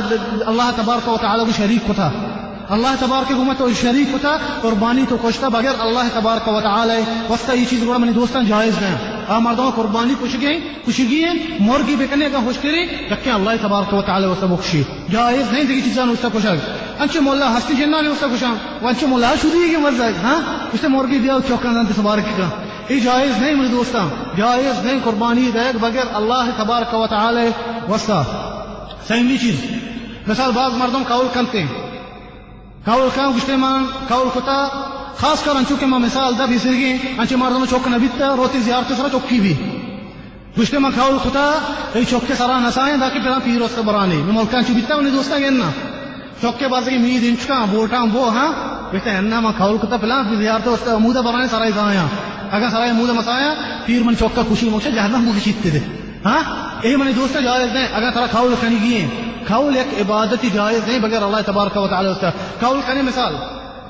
اللہ تبارک و تعالی کو شریک کتا۔ اللہ تبارک کو تو شریک کتا، قربانی تو کشتا بغیر اللہ تبارک و تعالی واسطہ۔ یہ چیز گڑا منی دوستان جائز نہ۔ آ مردم قربانی کشگے، کشگی ہیں، مرگی بکنے اگاں ہوشتری، یکیں اللہ تبارک و تعالی واسطہ بکشی۔ جائز نہیں دیگی چیزاں واسطہ کشگ۔ انچے مولا ہستی جنان واسطہ کشاں، و انچے مولا شدی کے مزگ، ہاں؟ اسے مرگی بیا چوکاں دنت سبارک کا۔ اے جائز نہیں منی دوستاں، جائز نہیں قربانی دیگ بغیر اللہ تبارک و تعالی واسطہ۔ سیمی چیز، مثال باز مردم قول کنتے، قول کن گوشتے من قول کتا، خاص کر انچو کہ ما مثال دا پیسرگی، انچے مردم چوک نبیتا، روتی زیارت سرا چوکی بھی۔ گوشتے من قول کتا، اے چوکے سرا نسائیں، داکہ پلان پیر است برانی۔ میں ملکان چو بیتا منی دوستان گنا۔ چوکے بازگی مید انچکاں، بوٹاں بو، ہاں؟ گوشتے، انا من قول کتا پلان زیارت است امودا برانی سرای زایاں۔ اگاں سرای امودا مسایاں، پیر من چوکا کشی مکشا جہنم بوگی چیتے دے۔ ہاں؟ اے منی دوستان جائز نہیں، اگاں ترا قول کنگی ہیں۔ قول یک عبادتی جائز نہیں بغیر اللہ تبارک و تعالی واسطہ۔ قول کنے مثال،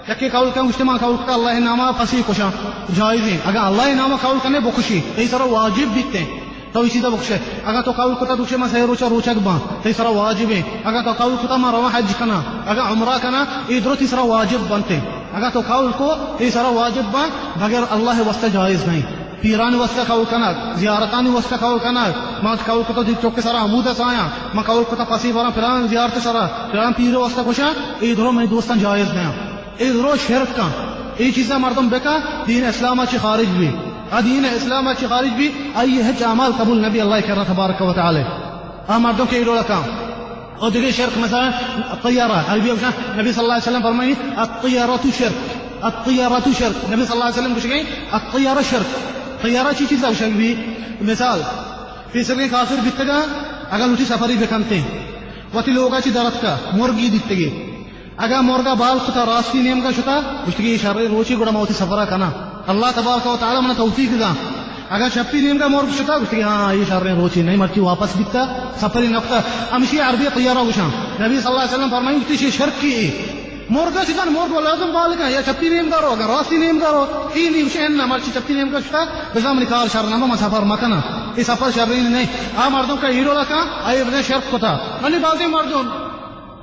یکے قول کن گوشتے من قول کتا اللہ ناما پسی کشاں، جائز ہیں۔ اگاں اللہ ناما قول کنے بکشی، تئی سرا واجب بیتے۔ تو اسی دا بکشے۔ اگاں تو قول کتا دوشے من سہ روچا روچگ باں، تئی سرا واجب ہیں۔ اگاں تو قول کتا من رواں حج کنا، اگاں عمرہ کنا، اے درو تئی سرا واجب بنتے۔ اگاں تو قول کو، تئی سرا واجب باں، بغیر اللہ واسطہ جائز نہیں۔ پیرانی واسطہ قول کنگ، زیارتانی واسطہ قول کنگ، من قول کتا دی چوک سرا ہمودا سایاں، من قول کتا پسی براں پلان زیارت سرا، پلان پیر واسطہ گوشاں، اے درو منی دوستاں جائز نہ۔ اے درو شرک کن۔ اے چیزا مردم بکن، دین اسلام چی خارج بی۔ آ دین اسلام چی خارج بی، آئی ہچ اعمال قبول نبی اللہ کرا تبارک و تعالی۔ آ مردم کہ اے ڈولا کن۔ او دگہ شرک مثلا طیارہ، عربی گوشاں، نبی صلی اللہ علیہ وسلم فرمائی، الطیارۃ شرک، الطیارۃ شرک۔ نبی صلی اللہ علیہ وسلم گوشگی، الطیارہ شرک۔ طیارہ چی چیزا گوشگ بی؟ مثال، پیسرگیں کافر بیتگا، اگاں لوٹی سفری بکنتے، وتی لوگا چی درتکا، مرگی دیتگی۔ اگاں مرگا بال کتا راستی نیمگا شتا، گوشتگی اے شریں روچی گڑا ما وتی سفرا کناں۔ اللہ تبارک و تعالی منا توفیق دا۔ اگاں چپی نیمگا مرگ شتا، گوشتگی ہاں، اے شریں روچی نہیں، مرچی واپس بیتا، سفری نکتا۔ ہمشی عربی طیارہ گوشاں۔ نبی صلی اللہ علیہ وسلم فرمائی، گوشتی شی شرکی اے۔ مرگا چیزان مرگ و لازم بالکا، یا چپی نیمگا رو، اگاں راستی نیمگا رو، اے نی گوشے اناں، مرچی چپی نیمگا شتا، بزاں منی کار شر نہ، من سفر مکناں۔ اے سفر شرین نہیں۔ آ مردم کا اے ڈولا کن، آئی بزاں شرک کتا۔ منی بازیں مردم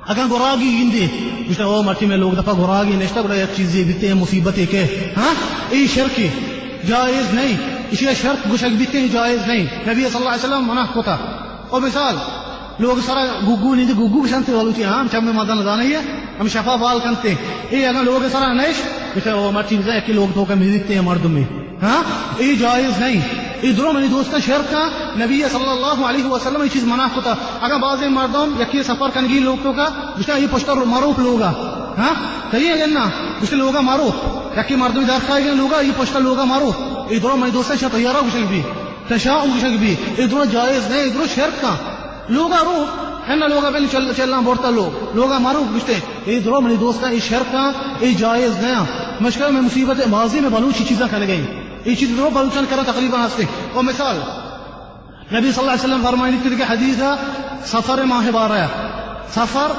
اگاں گراگی گندی، گوشتا، او مرچی میں لوگ دپا گراگی نشتا، گڑا یک چیزی بیتے، مصیبتے کہ، ہاں؟ اے شرکی جائز نہیں۔ اسی شرک گوشگ بیتے، جائز نہیں۔ نبی صلی اللہ علیہ وسلم منع کتا۔ او مثال، لوگ سرا گگو نیندی، گگو گوشنتے بلوچی، ہاں، چم مزن زانے، ہم شفا بال کنتے۔ اے اگاں لوگ سرا نش، گوشتا، او مرچی بزاں یکی لوگ توکا میریتے مردمی۔ ہاں، اے جائز نہیں۔ اے درو منی دوستاں شرک ایں۔ نبی صلی اللہ علیہ وسلم اے چیز منع کتا۔ اگاں بازیں مردم یکی سفر کنگی لوگ توکا، گوشتا اے پشتا رو-، مروپ لوگا۔ ہاں، تئی اگن نا، گوشتا لوگا مروپ۔ یکی مردم در کائے گئے لوگا، اے پشتا لوگا مروپ۔ اے درو منی دوستاں شا طیارہ گوشگ بی، تشاؤم گوشگ بی۔ اے درو جائز نہیں، اے درو شرک ایں۔ لوگا رو، ہن لوگا بل چل-، چلاں بورتا لوگ۔ لوگا مروپ گوشتے۔ اے درو منی دوستاں، اے شرک ایں، اے جائز نہ ایں۔ مشکل میں مصیبت بازی میں بلوچی چیزاں کنگے۔ اے چیز درو بلوچان کرا تقریباً ہستے۔ او مثال، نبی صلی اللہ علیہ وسلم فرمائنی کہ حدیث ایں، سفر ماہ بارہ ایں۔ سفر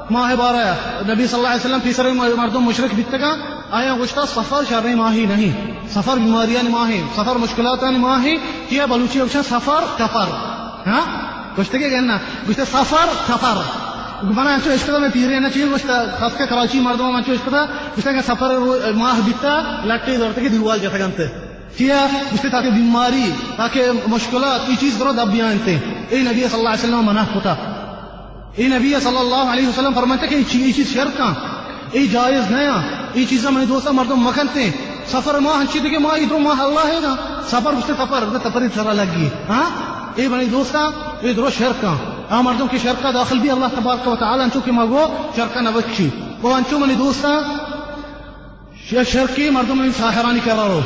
ماہ بارہ ایں۔ نبی صلی اللہ علیہ وسلم پیسر مردم مشرک بیتگا، آیا گوشتا سفر شریں ماہی نہیں۔ سفر بیماریانی ماہی، سفر مشکلاتانی ماہی، کیا بلوچی گوشن سفر کفر۔ ہاں؟ گوشتگی کہ نا، گوشتے سفر، سفر۔ من انچو اشکتا میں پیرے نہ چیز گوشتا، خاص کر کراچی مردم من انچو اشکتا، گوشتا کہ سفر رو-، ماہ بیتا، لٹے دورتے کہ دیوال جتگنت۔ چیا؟ گوشتے تاکہ بیماری، تاکہ مشکلات، اے چیز درو دب بیانتے۔ اے نبی صلی اللہ علیہ وسلم منع کتا۔ اے نبی صلی اللہ علیہ وسلم فرمائتا کہ اے چی-، اے چیز شرک ایں، اے جائز نہ ایں، اے چیزاں منی دوستاں مردم مکنتے۔ سفر ماہ انچی دگہ ماہ، اے درو ماہ اللہ ایں نا۔ سفر گوشتے سفر، گوشتے سفری سرا لگی۔ ہاں؟ اے منی دوستاں، اے درو شرک ایں۔ آ مردم کہ شرکا داخل بی اللہ تبارک و تعالی انچو کہ ما گو شرکا نہ بچی۔ او انچو منی دوستاں، شر-، شرکی مردم این ساحرانی کرا رو۔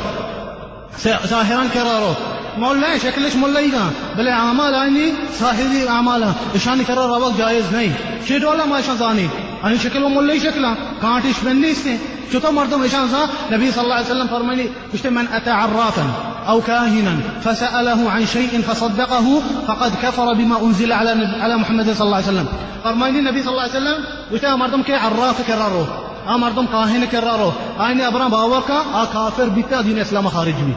سا-، ساحران کرا رو۔ مولائیں شکلش مولائیگاں، بلے اعمال آئینی ساحری اعمال ایں۔ اشانی کرا روگ جائز نہیں۔ چے ڈولا ما اشاں زانی؟ آئی شکل و مولئی شکلاں، کانٹش بن نیستیں۔ چطور مردم اشاں زان؟ نبی صلی اللہ علیہ وسلم فرمائنی، گوشتے، من اتى عرافا او کاهنا فسأله عن شيء فصدقه فقد كفر بما انزل على نب-، على محمد صلی اللہ علیہ وسلم۔ فرمائنی نبی صلی اللہ علیہ وسلم، گوشتے، آ مردم کہ عراف کرا رو، آ مردم کاہن کرا رو، آئینی ابراں باور کا، آ کافر بیتا، دین اسلام خارج بی۔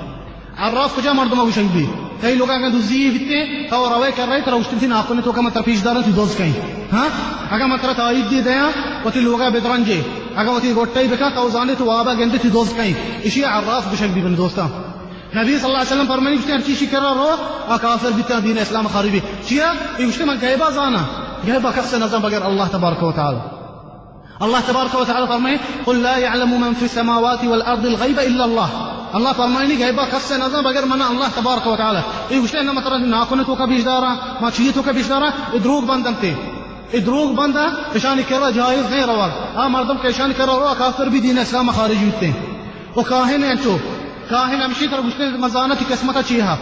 عراف کجا مردم گوشگ بی؟ تئی لوگا اگاں دزی بیتے، تو روے کر رہے، ترا اشتن تھی ناکنے توکا من ترا پیش دارن تھی دز کہیں۔ ہاں؟ اگاں من ترا تائید دی دیاں، وتی لوگا بدرنجے، اگاں وتی گوٹے بکا، تو زانے تو وابا گندے تھی دز کہیں۔ اشی عراف گوشگ بی بن دوستاں۔ نبی صلی اللہ علیہ وسلم فرمانی، گوشتے، ہر چیشی کرا رو، آ کافر بیتا، دین اسلام خارج بی۔ چیا؟ اے گوشتے، من غیبا زانا۔ غیبا کس نزان بغیر اللہ تبارک و تعالی۔ اللہ تبارک و تعالی فرمائے، قل لا يعلم من في السماوات والارض الغيب الا الله۔ اللہ فرمائنی، غیبا کس نزان بغیر من اللہ تبارک و تعالی۔ اے گوشتے، نہ مطلب ناکنے توکا پیش دارا، ما چیئے توکا پیش دارا، اے دروگ بندنتے۔ اے دروگ بنداں، اشانی کرا جائز نہیں روگ۔ آ مردم کہ اشانی کرا رو، کافر بی، دین اسلام خارج بیتے۔ و کاہن انچو، کاہن ہمشی ترا گوشتے، مزانہ تی قسمتا چی ہا۔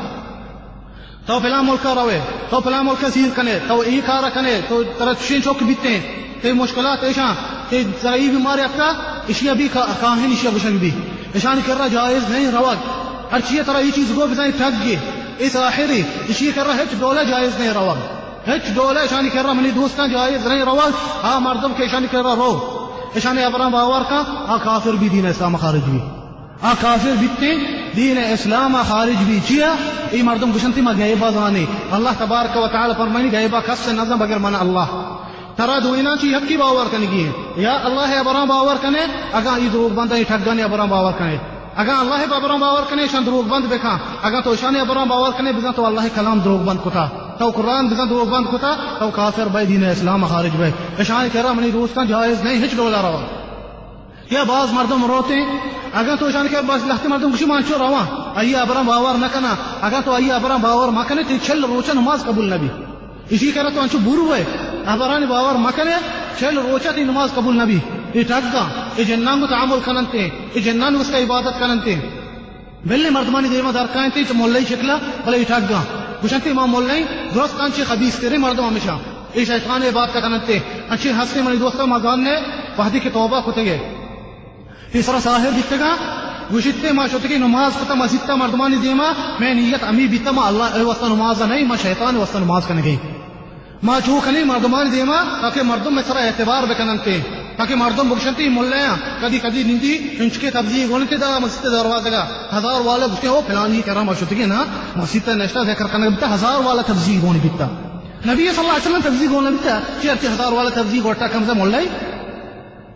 تو فلاں ملکا روے، تو فلاں ملکا سیر کنے، تو ای کارا کنے، تو ترا چشیں چک بیتے، تے مشکلات ایشاں، تے ترا ای بیماری اکتا، اشیا بی کا-، کاہن اشیا گوشگ بی۔ اشانی کرا جائز نہیں روگ۔ ہر چیئے ترا ای چیز گو بزائی ٹھگ گی، ای ساحری، اشی کرا ہچ ڈولا جائز نہیں روگ۔ ہچ ڈولے اشانی کرا منی دوستاں جائز نہیں روگ۔ آ مردم کہ اشانی کرا رو، اشانی ابراں باور کا، آ کافر بی، دین اسلام خارج بی۔ آ کافر بیتے، دین اسلام خارج بی۔ چیا؟ ای مردم گوشنتی ما غیبا زانے۔ اللہ تبارک و تعالی فرمانی، غیبا کس نزان بغیر من اللہ۔ ترا دوئیناں چی حقی باور کنگی ہیں؟ یا اللہ ابراں باور کنے، اگاں ای دروگ بنداں ای ٹھگانی ابراں باور کنے۔ اگاں اللہ ءِ ہبراں باور کنے، اشاں دروگ بند بکن۔ اگاں تو اشانی ہبراں باور کنے، بزاں تو اللہ ءِ کلام دروگ بند کتا، تو قرآن بزاں دروگ بند کتا، تو کافر بئے، دین اسلام ءَ خارج بئے۔ اشانی کرا منی دوستاں جائز نہیں ہچ ڈولا روا۔ یا باز مردم روتیں، اگاں تو اشانی کرا، بس لہتے مردم گوشی من چو رواں، آئی ہبراں باور نہ کناں۔ اگاں تو آئی ہبراں باور مہ کنے، تئی چل روچ نماز قبول نہ بی۔ ایشی کرا تو انچو بورو ئے، ہبرانی باور مہ کنے، چل روچا تئی نماز قبول نہ بی۔ اے ٹگاں، اے جناں گوں تعامل کننتے، اے جنانی واسطہ عبادت کننتے۔ بلے مردمانی دیما در کاینتے چہ ملئی شکلا، بلے اے ٹگاں۔ گوشنتے ما ملئی، درستاں چہ خبیث تریں مردم ہمیشاں۔ اے شیطان عبادت کننتے۔ انچیں ہستے منی دوستاں، ما زاننے وہدے کہ توبہ کتگے۔ پیسرا ساحر بیتگاں، گوشیت ما شتگیں نماز کتا مسیتا مردمانی دیما، مئے نیت ہمی بیتا ما اللہ ءِ واسطہ نماز نہیں، ما شیطان ءِ واسطہ نماز کنگیں۔ ما چو کنیں مردمانی دیما، تاکہ مردم مئے سرا اعتبار بکننتے، تاکہ مردم بگشنتے اے ملایاں، کدی کدی نندی انچکے تبلیغ گونتے دا مسیت دروازگا، ہزار والا گوشتے او پلانی کرا ما شتگیں نا، مسیت نشتا ذکر کنگ بیتا، ہزار والا تبلیغ گون بیتا۔ نبی صلی اللہ علیہ وسلم تبلیغ گون بیتا، چی ہرچی ہزار والا تبلیغ گوٹا کمزا ملئی۔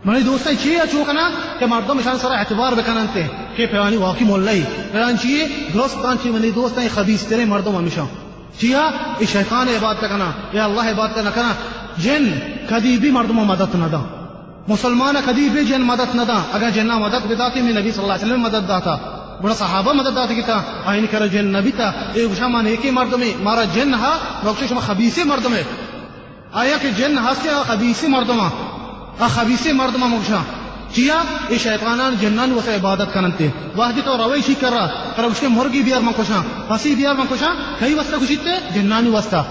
منی دوستاں، چیا چو کناں کہ مردم اشان سرا اعتبار بکننت کہ پلانی واقعی ملئی، پلان چیے؟ درستاں چی منی دوستاں، خبیث تریں مردم ہمیشاں۔ چیا؟ اے شیطان عبادت کناں، اے اللہ عبادت نہ کناں۔ جن کدی بھی مردم مدد نہ داں۔ مسلمان کدی بھی جن مدد نہ داں۔ اگر جناں مدد بداتی، میں نبی صلی اللہ علیہ وسلم مدد داتا، گڑا صحابہ مدد داتی کتا، آئین کرا جن نہ بیتا۔ اے گوشاں ما نیکیں مردمے، مارا جن ہا، بخشش ما خبیثیں مردمے۔ آیا کہ جن ہستیں، آ خبیثیں مردماں، آ خبیثیں مردماں من گوشاں۔ چیا؟ اے شیطانان جنانی واسطہ عبادت کننتے۔ وہدے تو روئے شی کرا، ترا گوشتے مرگی بیار من کشاں، پسی بیار من کشاں، کئی واسطہ کشیتے؟ جنانی واسطہ۔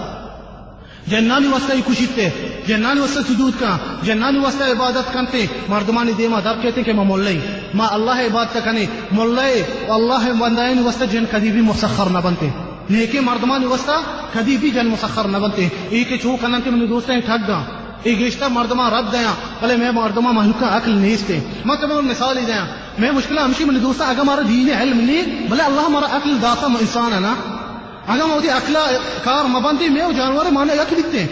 جنانی واسطہ ای کشیتے، جنانی واسطہ سجود کن، جنانی واسطہ عبادت کنتے، مردمانی دیما در کیتے کہ ما ملئی، ما اللہ عبادت کنیں۔ ملئی و اللہ بندایانی واسطہ جن کدی بھی مسخر نہ بنتے۔ نیکیں مردمانی واسطہ کدی بھی جن مسخر نہ بنتے۔ اے کہ چو کننتے منی دوستاں، اے ٹگاں۔ اے گیشتر مردماں رد دیاں، بلے مئے مردماں مہلوکاں عقل نیستے۔ من تمام مثال دیاں۔ مئے مشکل ہمشی منی دوستاں، اگاں مارا دین علم نی، بلے اللہ مارا عقل داتا انسان ہے نا۔ اگاں ما وتی عقل کار مہ بندی، مئے و جانور مانا یک بیتے۔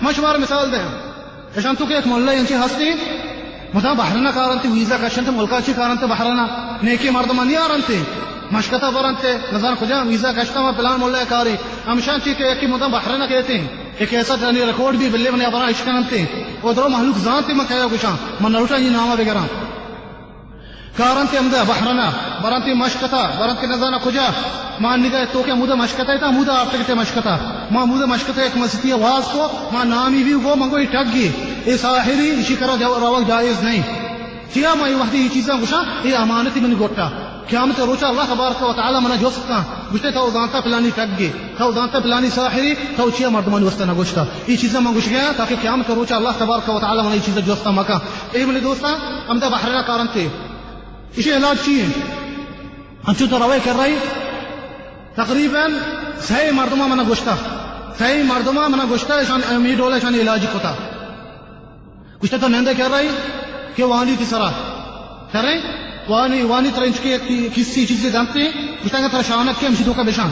من شمارا مثال دیاں۔ اشان تو کہ یک ملہ انچی ہستی، مدام بحرنا کارنتی، ویزا کشنت، ملکا چی کارنت بحرنا۔ نیکیں مردمانی آرنتی، مشکتا برنتی، نزان کجا ویزا کشتا ما پلان ملہ کاری۔ ہمشان چی کہ یکی مدام بحرنا کہتے، یک ایسا جانی ریکارڈ بھی بلے منی ابرا اشکننتی۔ او درو مہلوک زانتی من کیا گوشاں، من نلوٹاں ای ناما بگراں۔ کارنت ہمدا بحرنا، برنت مشکتا، برنت نزانا کجا۔ ما نگاہ تو کہ ہمودا مشکتا تا، ہمودا آرتگتے مشکتا۔ ما ہمودا مشکتا یک مسیتی واز کو، ما نامی بھی گو، من گو اے ٹگی، اے ساحری، اشی کرا جو-، روگ جائز نہیں۔ چیا ما اے وہدی اے چیزاں گوشاں، اے امانتی منی گوٹا۔ قیامت روچا اللہ تبارک و تعالی منا جست کن، گوشتے تو زانتا پلانی ٹگی، تو زانتا پلانی ساحری، تو چیا مردمانی واسطہ نہ گوشتا۔ اے چیزاں من گوشگیا تاکہ قیامت روچا اللہ تبارک و تعالی منا اے چیزاں جست مکن۔ اے منی دوستاں، ہمدا بحرنا کارنتے۔ ایشی علاج چی ہے؟ انچو تو روے کر رہی، تقریباً سئے مردماں منا گوشتا، سئے مردماں منا گوشتا، اشان امی ڈول اشانی علاج کتا۔ گوشتا تو نندے کر رہی کہ وانی تی سرا کریں، وانی، وانی ترا انچکے کسی چیزے دنتے، گوشتا کہ ترا شانت کے ہمشی تو کا بشان۔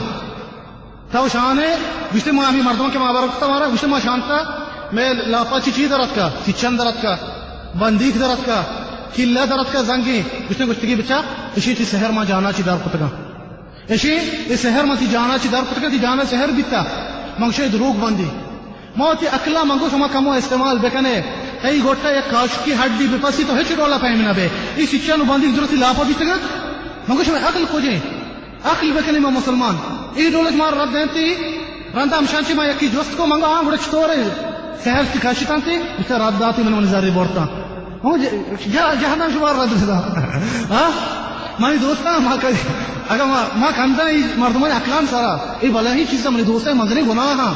تو شانے، گوشتے ما ہمیں مردماں کہ ما برکتا مارا، گوشتے ما شانتا، میں لاپا چی چی درت کا، سچن درت کا، بندیک درت کا، کلا درت کا زنگی، گوشتے گوشتگی بچا، اشی تی سحر ما جانا چی دار کتگا۔ اشی، اے سحر ما تی جانا چی دار کتگا، تی جانا سحر بیتا۔ من گوشے دروگ بندی۔ ما وتی عقلا من گوشت، شما کمو استعمال بکنے، تئی گوٹا یک کاشکی ہڈی بپسی تو ہچ ڈولا پہم نہ بے۔ ای سچن و بندیک درستی لاپا بیتگا۔ من گوشت، شما عقل کجے؟ عقل بکنی ما مسلمان۔ ای ڈولش ما رد دینتی، رندا ہمشان چی ما یکی جست کو، من گو، آن گوڑا چطور ہے؟ سحر تی کاشتانتی، اسے رد داتی من، من زری بورتا۔ ہوں، ج-، ج-، جہنم شمار رد بدا۔ ہاں؟ منی دوستاں، ما ک-، اگر ما، ما کندن ای مردمانی عقلان سرا، ای بلاہیں چیزا منی دوستاں مزنیں گناہ ہاں۔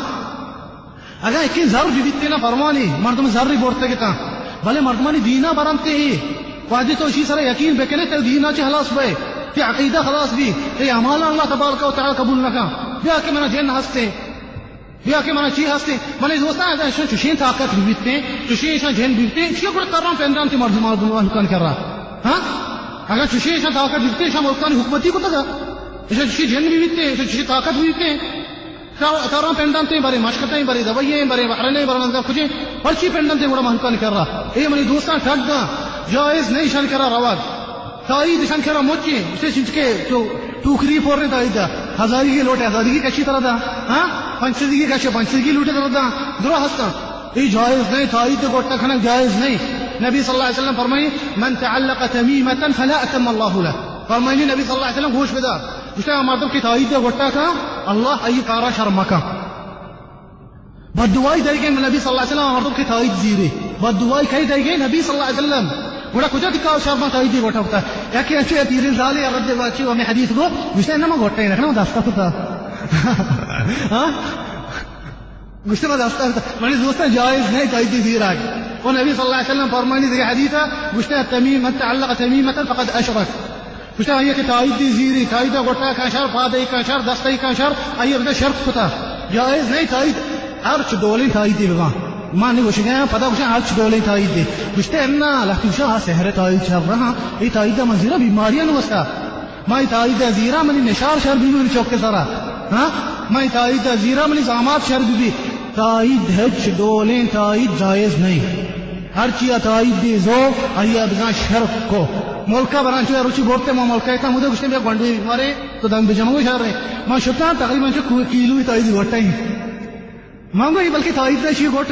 اگاں یکیں زر بہ بیتیں نا پروا نی، مردم زری برتگ اتاں، بلے مردمانی دینا برنتے اے۔ وہدے تو اشی سرا یقین بکنے، تو دینا چہ ہلاس بئے، تئی عقیدہ ہلاس بی، تئی اعمالاں اللہ تبارک و تعالی قبول نہ کن۔ بیا کہ منا جن ہستیں، بیا کہ منا چی ہستیں۔ منی دوستاں، اگاں اشاں چشیں طاقت بہ بیتیں، چشیں اشاں جن بہ بیتیں، چیا گڑا تراں پندان تے مردم، مردم ملکان کرا؟ ہاں؟ اگاں چشیں اشاں طاقت بہ بیتیں، اشاں ملکانی حکومتی کتگا؟ اشاں چشیں جن بہ بیتیں، اشاں چشیں طاقت بہ بیتیں؟ تا-، تراں پنڈانتیں، برے مشکتیں، برے دبئی ایں، برے بحرین ایں، برے نزدہ کجیں، پرچی پنڈانتیں گڑا مہلوکانی کرا؟ اے منی دوستاں، ٹگاں، جائز نہیں اشانی کرا روگ۔ تائید اشان کرا مچیں، اسے چنچکے تو ٹوکری پورے تائید دا، ہزاری کی لوٹے، ہزاری کی کشی ترا دا، ہاں؟ پنچ سدی کی کشی، پنچ سدی کی لوٹے ترا دا، درو ہستا۔ اے جائز نہیں، تائید دے گوٹا کھنا جائز نہیں۔ نبی صلی اللہ علیہ وسلم فرمائی، "من تعلق تمیمة فلا اتم اللہ لہ۔" فرمائی نبی صلی اللہ علیہ وسلم، گوش بدا۔ گوشتا مردم کی تائید دے گوٹا کھا، اللہ ای کارا شرم کھا۔ بددعائی دئیگیں نبی صلی اللہ علیہ وسلم مردم کہ تائید زیری۔ بددعائی کئی دئیگیں؟ نبی صلی اللہ علیہ وسلم۔ گڑا کجا تئی کار شر ما تائید دی گوٹا کتا؟ یکی انچو یا پیرین زالی یا رد واچی و ہمیں حدیث گو، گوشتا نہ ما گوٹا ہی نہ کنا، دستا کتا۔ ہاں؟ گوشتا ما دستا کتا۔ منی دوستان جائز نہیں تائید دی زیراگ۔ و نبی صلی اللہ علیہ وسلم فرمانی دیگه حدیث، گوشتا تمیم، من تعلق تمیمة فقد اشرک۔ گوشتہ آئی کہ تائید دی زیری، تائید گوٹا کن شر، پادئی کن شر، دستئی کن شر، آئی بدا شرک کتا۔ جائز نہیں تائید، ہرچ ڈولیں تائید دی ببا۔ ما نی گوشگا پدا گوشاں ہرچ ڈولیں تائید دی۔ گوشتہ انا، لہتی گوشاں آ سحر تائید شر رہا، اے تائید من زیرا بیماریاں واسطہ۔ ما اے تائید زیرا منی نشار شر بی منی چوک سرا۔ ہاں؟ ما اے تائید زیرا منی زامات شر بی۔ تائید ہچ ڈولیں تائید جائز نہیں۔ ہرچی ء تائید دی زو، آئی ء بزاں شرک کو۔ ملک ء برانچو ء روچی برتے ما ملک ء تاں مودے گوشتیں بیا گونڈوے بیمارے تو دم بجمو شر۔ ما شتاں تقریباً چو کو-، کیلو تائید گوٹیں۔ من گوئی بلکہ تائید دا چی گوٹ،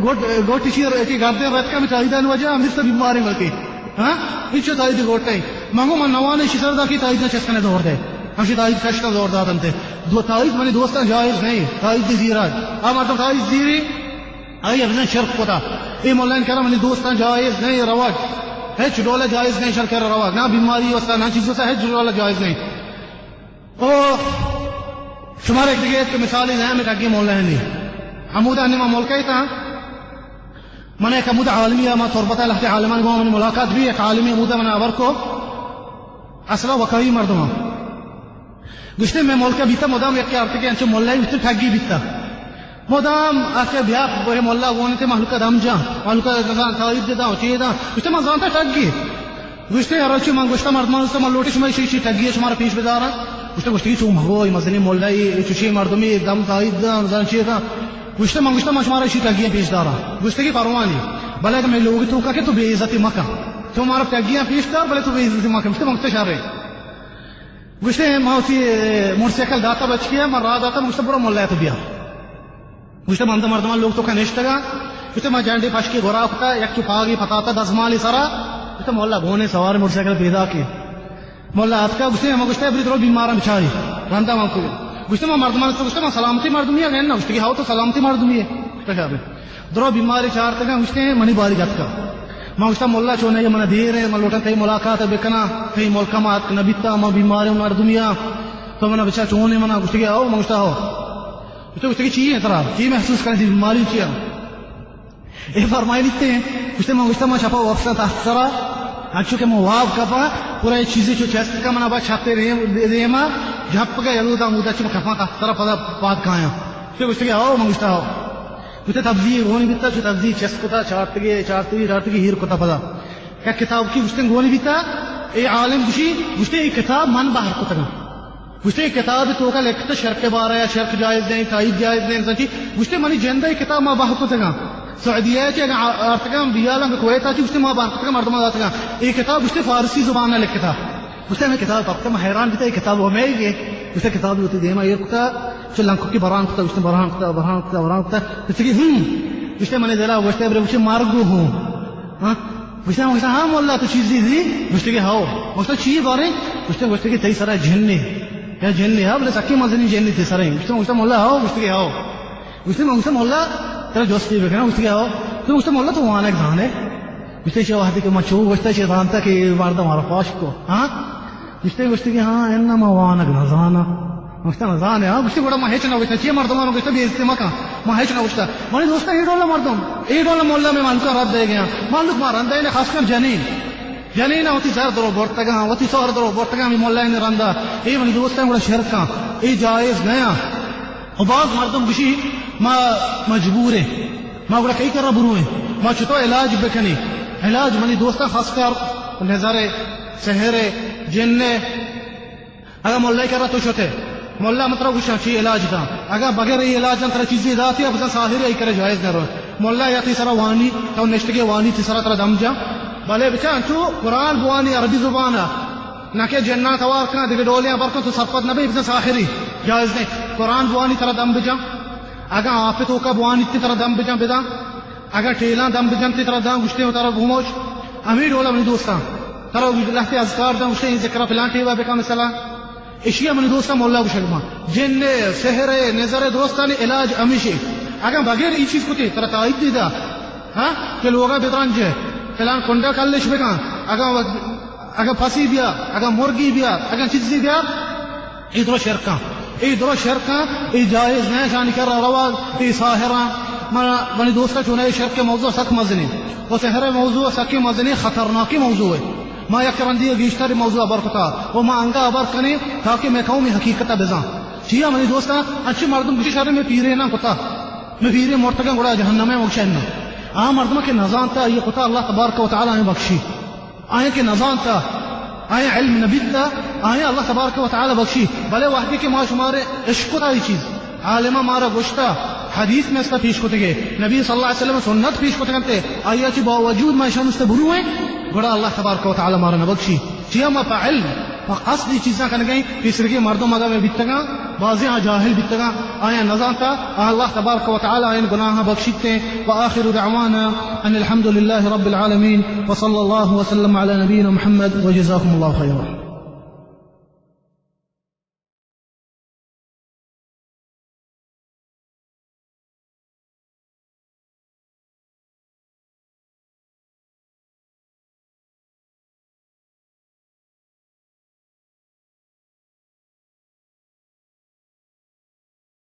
گوٹ، گوٹ چی ر-، چی گردے رت کا میں تائید ان وجہ ہم سے بیمارے بلکہ۔ ہاں؟ انچو تائید گوٹیں۔ من گو من نوانے شی سر دا کی تائید نہ چسکنے دور دے۔ ہم شی تائید کشتا دور داتن تے۔ دو تائید منی دوستاں جائز نہیں۔ تائید دی زیرا۔ آ مردم تائید زیری۔ آئی ء بزاں شرک کتا۔ اے ملائیں کرا منی دوستاں جائز نہیں روگ۔ ہچ ڈولہ جائز نہیں شر کرا روگ۔ نہ بیماری واسطہ، نہ چیز واسطہ، ہچ ڈولہ جائز نہیں۔ او شمار ایک دیگه ایک مثالی نہ میں ٹگی ملائیں نہیں۔ ہمودا نے ما ملک ء تاں۔ من ایک ہمودا عالمی ما تربت لہتے عالمان گو من ملاقات بھی ایک عالمی ہمودا من خبر کو۔ اصلا وکائی مردم۔ گوشتے میں ملک بیتا مدام یک آرتے کہ انچو ملائیں بیتا ٹگی بیتا۔ مدام آخر بیا بوئے مولا گونے تے مہلوکا دم جا، مہلوکا زان تائید دے دا، چے دا۔ گوشتے من زانتا ٹگی۔ گوشتے ہر چی من گوشتا مردمان سے من لوٹے شما شی، شی ٹگی شما را پیش بدارا۔ گوشتے، گوشتے چو مگو، اے مزنی مولا، اے چوشی مردمی دم تائید دا، زان چے دا۔ گوشتے من گوشتا من شما را شی ٹگی پیش دارا۔ گوشتے کہ پروانی۔ بلے کہ میں لوگ تو کا کہ تو بے عزتی مکا۔ تو مارا ٹگیاں پیش دار، بلے تو بے عزتی مکا۔ گوشتے من تو شر۔ گوشتے ما اسی موٹر سائیکل داتا بچکیا، من راہ داتا، گوشتے برو مولا تو بیا۔ گوشتہ، من دہ مردمان لوگ توکا نشتگاں۔ گوشتہ، من جنڈے پشکی گورا کتا، یک چو پاگی پتاتا دزمالی سرا۔ گوشتہ، مولا گونے سوار موٹر سائیکل پیدا کی۔ مولا آتکا، گوشتہ، ہما گوشتہ، بری درو بیمارا بچاری۔ رندا من کو۔ گوشتہ، من مردمان تو گوشتہ، من سلامتی مردمی ہے، نہ؟ گوشتہ کہ ہاو تو سلامتی مردمی ہے۔ گوشتہ، شابے۔ درو بیماری چارتگاں، گوشتہ، منی باری گتکا۔ من گوشتہ، مولا چونے، من دیر ہے، من لوٹاں تئی ملاقات بکنا، تئی ملکا ما اتک نبیتا، من بیماری مردمی ہاں۔ تو منا بچا چونے منا، گوشتہ کہ ہاو، من گوشتہ، ہاو۔ گوشتے، گوشتے کہ چی ہے ترا؟ چی محسوس کرے تئی بیماری چی ہے؟ اے فرمائی دیتے ہیں۔ گوشتے، من گوشتا، من شپا وپسا تخت سرا، انچو کہ من واب کپا، پورا اے چیزے چو چست کا، منا با چھتے ریم-، دیما، جھپ کا یلو دا مودا چو کپا تخت سرا پدا پاد کایا۔ گوشتے، گوشتے کہ آؤ، من گوشتا آؤ۔ گوشتے، تبزی گونی بیتا، چو تبزی چست کتا، چارتگی، چارتگی، چارتگی، ہیر کتا پدا۔ یک کتاب کی گوشتن گونی بیتا، اے عالم گوشی، گوشتے، اے کتاب من بہر کتگاں۔ گوشتے، اے کتاب توکا لکھتا شرک بارہ یا شرک جائز نہیں، تائید جائز نہیں، سچی۔ گوشتے، منی جندہ اے کتاب ما بہر کتگاں۔ سعودیہ چی اگاں آ-، آرتگاں بیالاں کہ کویتا چی، گوشتے، ما بہر کتگاں، مردمان داتگاں۔ اے کتاب گوشتے فارسی زبان لکھتا۔ گوشتے، ہمیں کتاب پکتا، ما حیران بیتا، اے کتاب ہمیں گے۔ گوشتے، کتاب ہوتی دیما ایر کتا، چو لنکو کی بران کتا، گوشتے، بران کتا، بران کتا، بران کتا۔ گوشتے کہ، ہم۔ گوشتے، منی دلا گوشتے، برے گوشتے، مرگو ہوں۔ ہاں؟ گوشتہ، گوشتہ، ہاں مولا، تو چیزی دی؟ گوشتہ کہ ہاؤ۔ گوشتہ، چی بارے؟ گوشتہ، گوشتہ کہ تئی سرا جن ہے۔ یا جن ہے، ہاں، بلے سکی مزنی جن ہے تئی سرا۔ گوشتہ، گوشتہ، مولا، ہاؤ؟ گوشتہ کہ ہاؤ۔ گوشتہ، گوشتہ، مولا، ترا جستی بکناں؟ گوشتہ کہ ہاؤ۔ تو گوشتہ، مولا، تو وانگ زانے؟ گوشتہ، چہ وہدے کہ ما چو گوشتہ، چہ زانتا کہ مردم مارا پاش کو۔ ہاں؟ گوشتے، گوشتے کہ ہاں، اناں ما وانگ نہ زاناں۔ گوشتا نہ زانے، ہاں؟ گوشتے، گڑا ما ہچ نہ گوشتا، چی مردمان گوشتا، بے عزتی مکن۔ ما ہچ نہ گوشتا۔ منی دوستاں، اے ڈولا مردم، اے ڈولا مولا میں مالکا رد دے گیا۔ مالک ما رندا نے، خاص کر جنین۔ جنین وتی زر درو برتگاں، وتی سہر درو برتگاں، ہمے مولا نے رندا۔ اے منی دوستاں، گڑا شرکاں، اے جائز نیا۔ و باز مردم گوشی، ما مجبور ہیں۔ ما گڑا کئی کرا برویں؟ ما چطور علاج بکنیں؟ علاج منی دوستاں خاص کر نظر ہے، سحر ہے، جن ہے۔ اگاں ملای کرا تو شتے، ملا من ترا گوشاں چی علاج داں۔ اگاں بغیر ای علاج داں ترا چیزی داتی، اب بزاں ساحر ای کرا جائز نہ رو۔ ملا یا تی سرا وانی، تو نشتگے وانی تی سرا ترا دم جا۔ بلے بچا انچو قرآن بوانی عربی زبان ءَ، نہ کہ جناں توار کن، دگہ ڈولیں ہبر کن، تو سرپد نہ بئے، بزاں ساحری جائز نہ۔ قرآن بوانی ترا دم بجاں، اگاں آپ توکا بوانی تے ترا دم بجاں بداں، اگاں ٹیلاں دم بجنتے ترا داں گشتے و ترا بموش۔ ہمیں ڈولا منی دوستاں، ترا لہتے اذکار داں گشتے، اے ذکر فلان ٹیبا بکا مثلا۔ اشیا منی دوستاں مولا گوشگ باں۔ جن ءِ، سحر ءِ، نظر ءِ درستانی علاج ہمیشی۔ اگاں بغیر ای چیز کتی، ترا تائید دی دا، ہاں، کہ لوگا بدرنج، فلان کنڈا کلش بکن، اگاں وقت، اگاں پسی بیا، اگاں مرگی بیا، اگاں چیزی بیا، ای درو شرکاں، ای درو شرکاں، ای جائز نہ، شانی کرا روا، ای ساحراں۔ من، منی دوستا چونہ شرک موضوع سک مزنی، و سحر موضوع سک مزنی، خطرناکی موضوع ہے۔ ما یک رندی گیشتر موضوع ہبر کتا و ما انگا ہبر کنیں تاکہ مئے قوم حقیقت بزاں۔ چیا منی دوستاں، انچیں مردم گوشی شر مئے پیریناں کتا، مئے پیریں مرتگاں گڑا جہنم ءَ مگشن۔ آ مردم کہ نزانتا یہ کتا، اللہ تبارک و تعالی ہمیں بخشی۔ آئیں کہ نزانتا، آئیں علم نبیتا، آئیں اللہ تبارک و تعالی بخشی۔ بلے وحدی کہ ما شمارے اشکتا یہ چیز، عالمہ مارا گوشتا، حدیث میں استا پیش کتگے، نبی صلی اللہ علیہ وسلم سنت پیش کتگنتے، آیا چی باوجود ما شمست برویں، گڑا اللہ تبارک و تعالی مارا نبخشی۔ چیا ما پہ علم، پہ قصد ای چیزاں کنگیں، پیسرگی مردم اگا میں بیتگاں، بازی آ جاہل بیتگاں، آیا نزانتا، آ اللہ تبارک و تعالی آئین گناہ بخشیتے۔ و آخر دعوانا ان الحمد للہ رب العالمین، و صلی اللہ وسلم علی نبینا محمد، و جزاکم اللہ خیرا۔